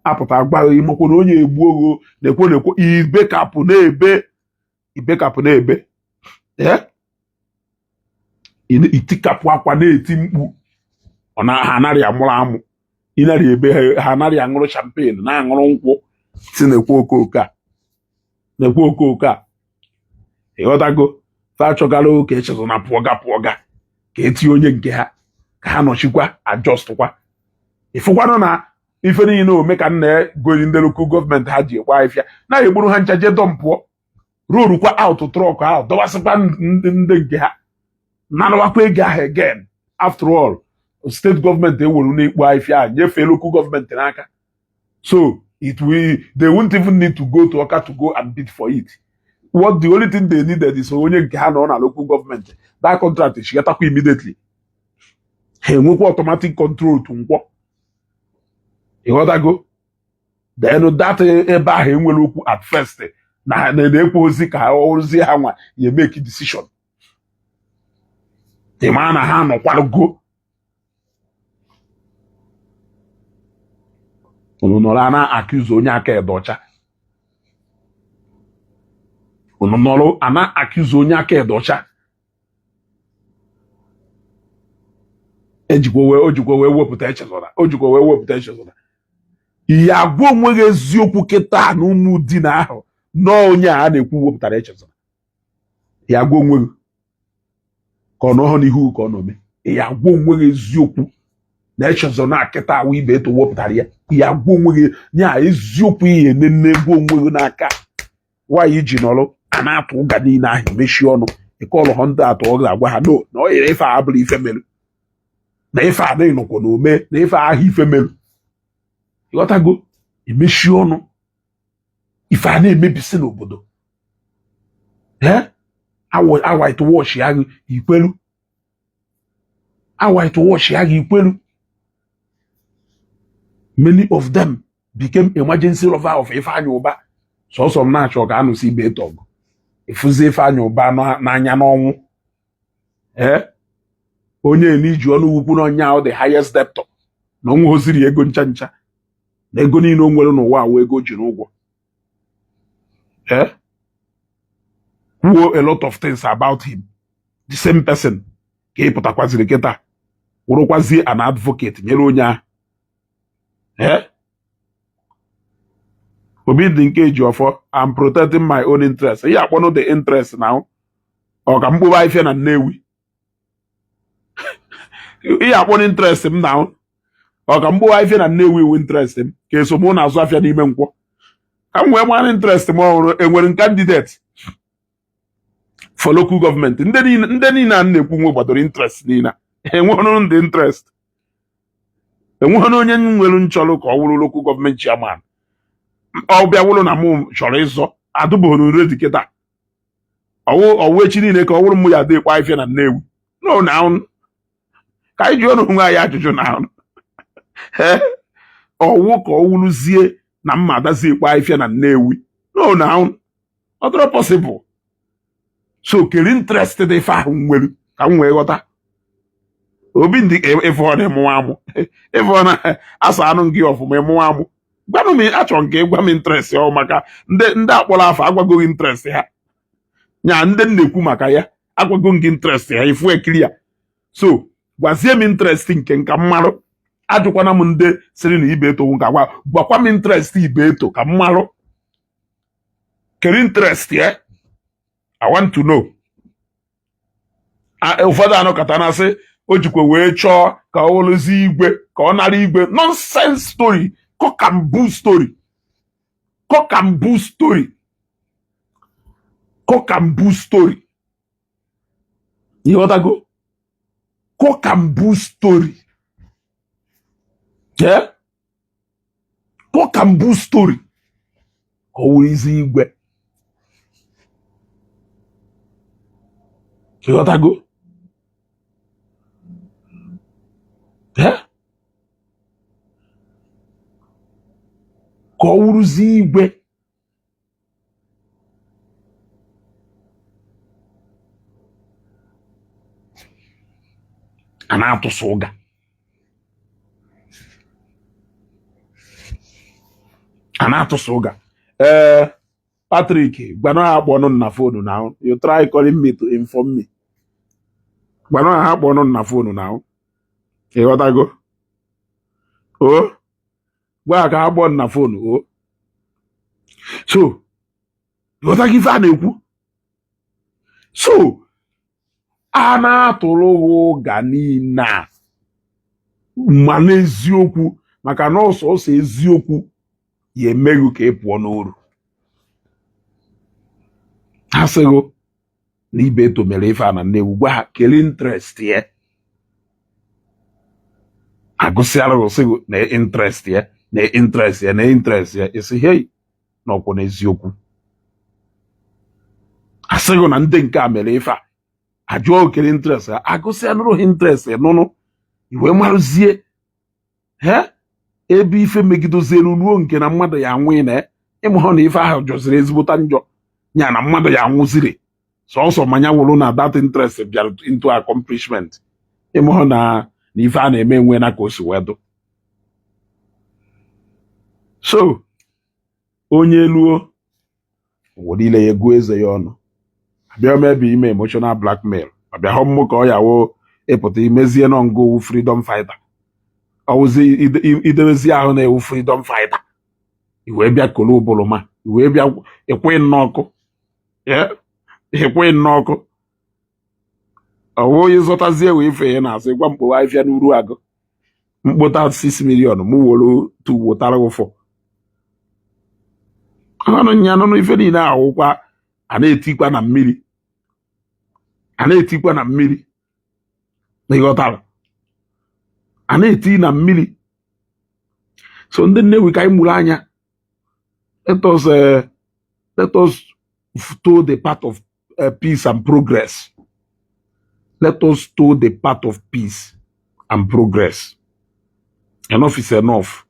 apụta gwa ịmakwa na onye egbu ogo na-ekwo na-ekwo ibekapụ na-ebe ibekapụ na-ebe itikapụ akwa na-eti mkpu ọ na ha anaghị amụrụ amụ ịnarị ebe ha anaghị aṅụrụ champagne na-aṅụrụ nkwụ si na-ekwo okooko a na-ekwo okooko a ịghọtago fa achọgara oke echezọ na pụọga pụọga ka etinye onye nke ha ka ha nọchikwa adjustkwa. Ịfụkwanụ na ife niile ome ka nna gori ndị local government ha ji ekwe afịa na-egburu ha ncha jee dọmpụọ rorukwa out truck ahụ dọwasịkwa ndị nke ha nanawakwa ego ahụ again. After all, state government ewuru na-ekpu afịa ahụ nyefee local government n'aka, so it will they won't even need to go to Awka to go and bid for it. What the only thing they needed is onye nke ha nọ na local government, that contract chigatakwa immediately, ha enwekwa automatic control to nkwọ. Ịghọtago? Then that ebe ahụ enwere okwu at first na na-ekwu ozi ka ozi ha nwa ya make decision. Ị mara na ha nọkwago unu nọrọ a na-accuse onye aka ede ọcha, unu nọrọ a na-accuse onye aka ede ọcha. Ejikwa wee o jikwa wee wepụta Echezona, o jikwa wee wepụta Echezona. Ihe agwa onwe gị eziokwu kịta na ụmụ di na ahụ nọọ onye a na-ekwu wepụtara Echezona. Ya agwa onwe gị ka ọ nọhọ n'ihu ka ọ nọ mee. Ya agwa onwe gị eziokwu na Echezona kịta awụ Ibeto wepụtara ya. Ya agwa onwe gị nya eziokwu, ihe nene gwa onwe gị n'aka nwaanyị ji nọrọ a na-atụ ụga niile ahụ, mechie ọnụ ịkọlụ ha ndị atụ ọ ga-agwa ha no na ọ yere ife a abụrụ ife merụ na ife a adịghị nọkwa na ome na ife ahụ ife merụ. Ịghọtago? Emechie ọnụ, ife a na-emebisi n'obodo. Ee, a white wash ya gị ikwelu, a white wash ya gị ikwelu. Many of them became emergency lover of Ifeanyi Uba. Sọsọ m na-achọ ka anụsi Ibeto ọgụ ịfụzi Ifeanyi Uba n'anya n'ọnwụ. Ee, onye n'iji ọnụ ukwu na onye ahụ the highest debtor na ọnwụ hoziri ego ncha ncha na ego niile o nwere n'ụwa awụ ego ji n'ụgwọ. Ee, kwuo a lot of things about him. The same person ka ị pụtakwaziri kịta wụrụkwazie an advocate nyere onye ahụ. Ee, obi dị nke ji ọfọ, I'm protecting my own interest. Ihe akpọnụ the interest now, ọ ka mkpụrụ afịa na Nnewi. Ihe akpọnụ interest m now, ọ ka mkpụrụ afịa na Nnewi iwu interest m ka eso mụ na-azụ afịa n'ime nkwọ ka m wee mara interest m ọhụrụ. Enwere m candidate for local government. Ndị niile a na-ekwu nwe gbadoro interest niile enweghị ndị interest, enweghị onye nwere nchọrọ ka ọ wụrụ local government chairman. Ọ bịa wụrụ na mụ chọrọ ịzọ adụbụghị ready kịta ọwụ echi niile ka ọ wụrụ mụ ya adị ekwe afịa na Nnewi no na ka anyị jụọ onwe anyị ajụjụ na ọwụ ka ọ wụrụzie na mma adazi ekwe afịa na Nnewi no na ọ dịrọ possible. So keri interest dị ife ahụ nwere ka m wee ghọta obi ndị ịfụ na ịmụwa amụ ịfụ na asa anụ gị ọfụma ịmụwa amụ. Gwanụ m, achọrọ nke ịgwa m interest ọ maka ndị akpọrọ afọ agwagoghị interest ha nya ndị m na-ekwu maka ya agwago gị interest ha ifu ekiri ya. So gwazie m interest nke nka mmarụ. Ajụkwana m ndị sịrị na Ibeto nka gwa gwakwa m interest Ibeto ka mmarụ keri interest ya. I want to know. Ụfọdụ anọkọta na-asị o jikwa wee chọọ ka ọ wụrụzie igwe ka ọ nara igwe. Nonsense story, cock and bull story, cock and bull story, cock and bull story. Ịghọtago? Cock and bull story. Yeah? Cock and bull story ka ọ wụrụzie igwe. Ịghọtago? Yeah? Ka ọ wụrụzie igwe. A na-atụsa ụga, a na-atụsa ụga. Ee, Patrick, gwanụ ha akpọnụ na phone na you try calling me to inform me. Gwanụ ha akpọnụ na phone na ịghọtago o gwa ha ka ha kpọọ na phone o. So ịghọtago ife a na-ekwu? So a na-atụrụ ha ụga niile a ma n'eziokwu maka na ọsọsọ eziokwu ya emeghị ka ị pụọ n'oru. Ha sịghị na Ibeto mere ife a na Nnewi, gwa ha kelee interest ya. Agụsịara sịghị na interest ya na interest ya na interest ya, isi hei na ọkwụ n'eziokwu. Asịghị na ndị nke a mere ife a, ajụọ okere interest ha, agụsịa nụrụ ha interest nụnụ iwe marụzie he. Ebe ife megidozielu ruo nke na mmadụ ya anwụ, na ịmụhụ na ife ahụ jọziri ezigbota njọ, ya na mmadụ ya anwụziri sọsọ ma ya wụrụ na that interest bịara into accomplishment, ịmụhụ na ife a na-eme enwe na ka o si wee dụ. So onye luo ụwa niile ya eguo eze ya ọnụ, abịa mebi ime emotional blackmail, ọbịa hụ mmụ ka ọ yawo ịpụta imezie nọ ngụ freedom fighter, ọwụzi idewezi ahụ na-ewu freedom fighter, iwee bịa kolo ụbụlụma, iwee bịa ekwe nnọkụ, ekwe nnọkụ, ọwụ onye zọtazie wee ife ya na-azụ ịgwa mkpo ahịfịa n'uru agụ mkpota 6 million mụ were tu wotara ụfọ ọnụ nya nụnụ. Ife niile ahụkwa a na-etikwa na mmiri, a na-etikwa na mmiri, ịghọtara? A na-eti na mmiri. So ndị Nnewi, ka anyị mụrụ anya. Let us toe the path of peace and progress. Let us toe the path of peace and progress. Enough is enough.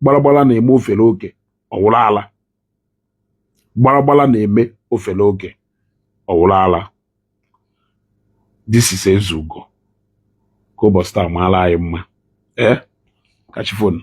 Gbaragbara na-eme ofere oke ọwụrụ ala. Gbaragbara na-eme ofere oke ọwụrụ ala. This is Ezugo. Ka ụbọchị taa maara anyị mma. Ee, kachifonu.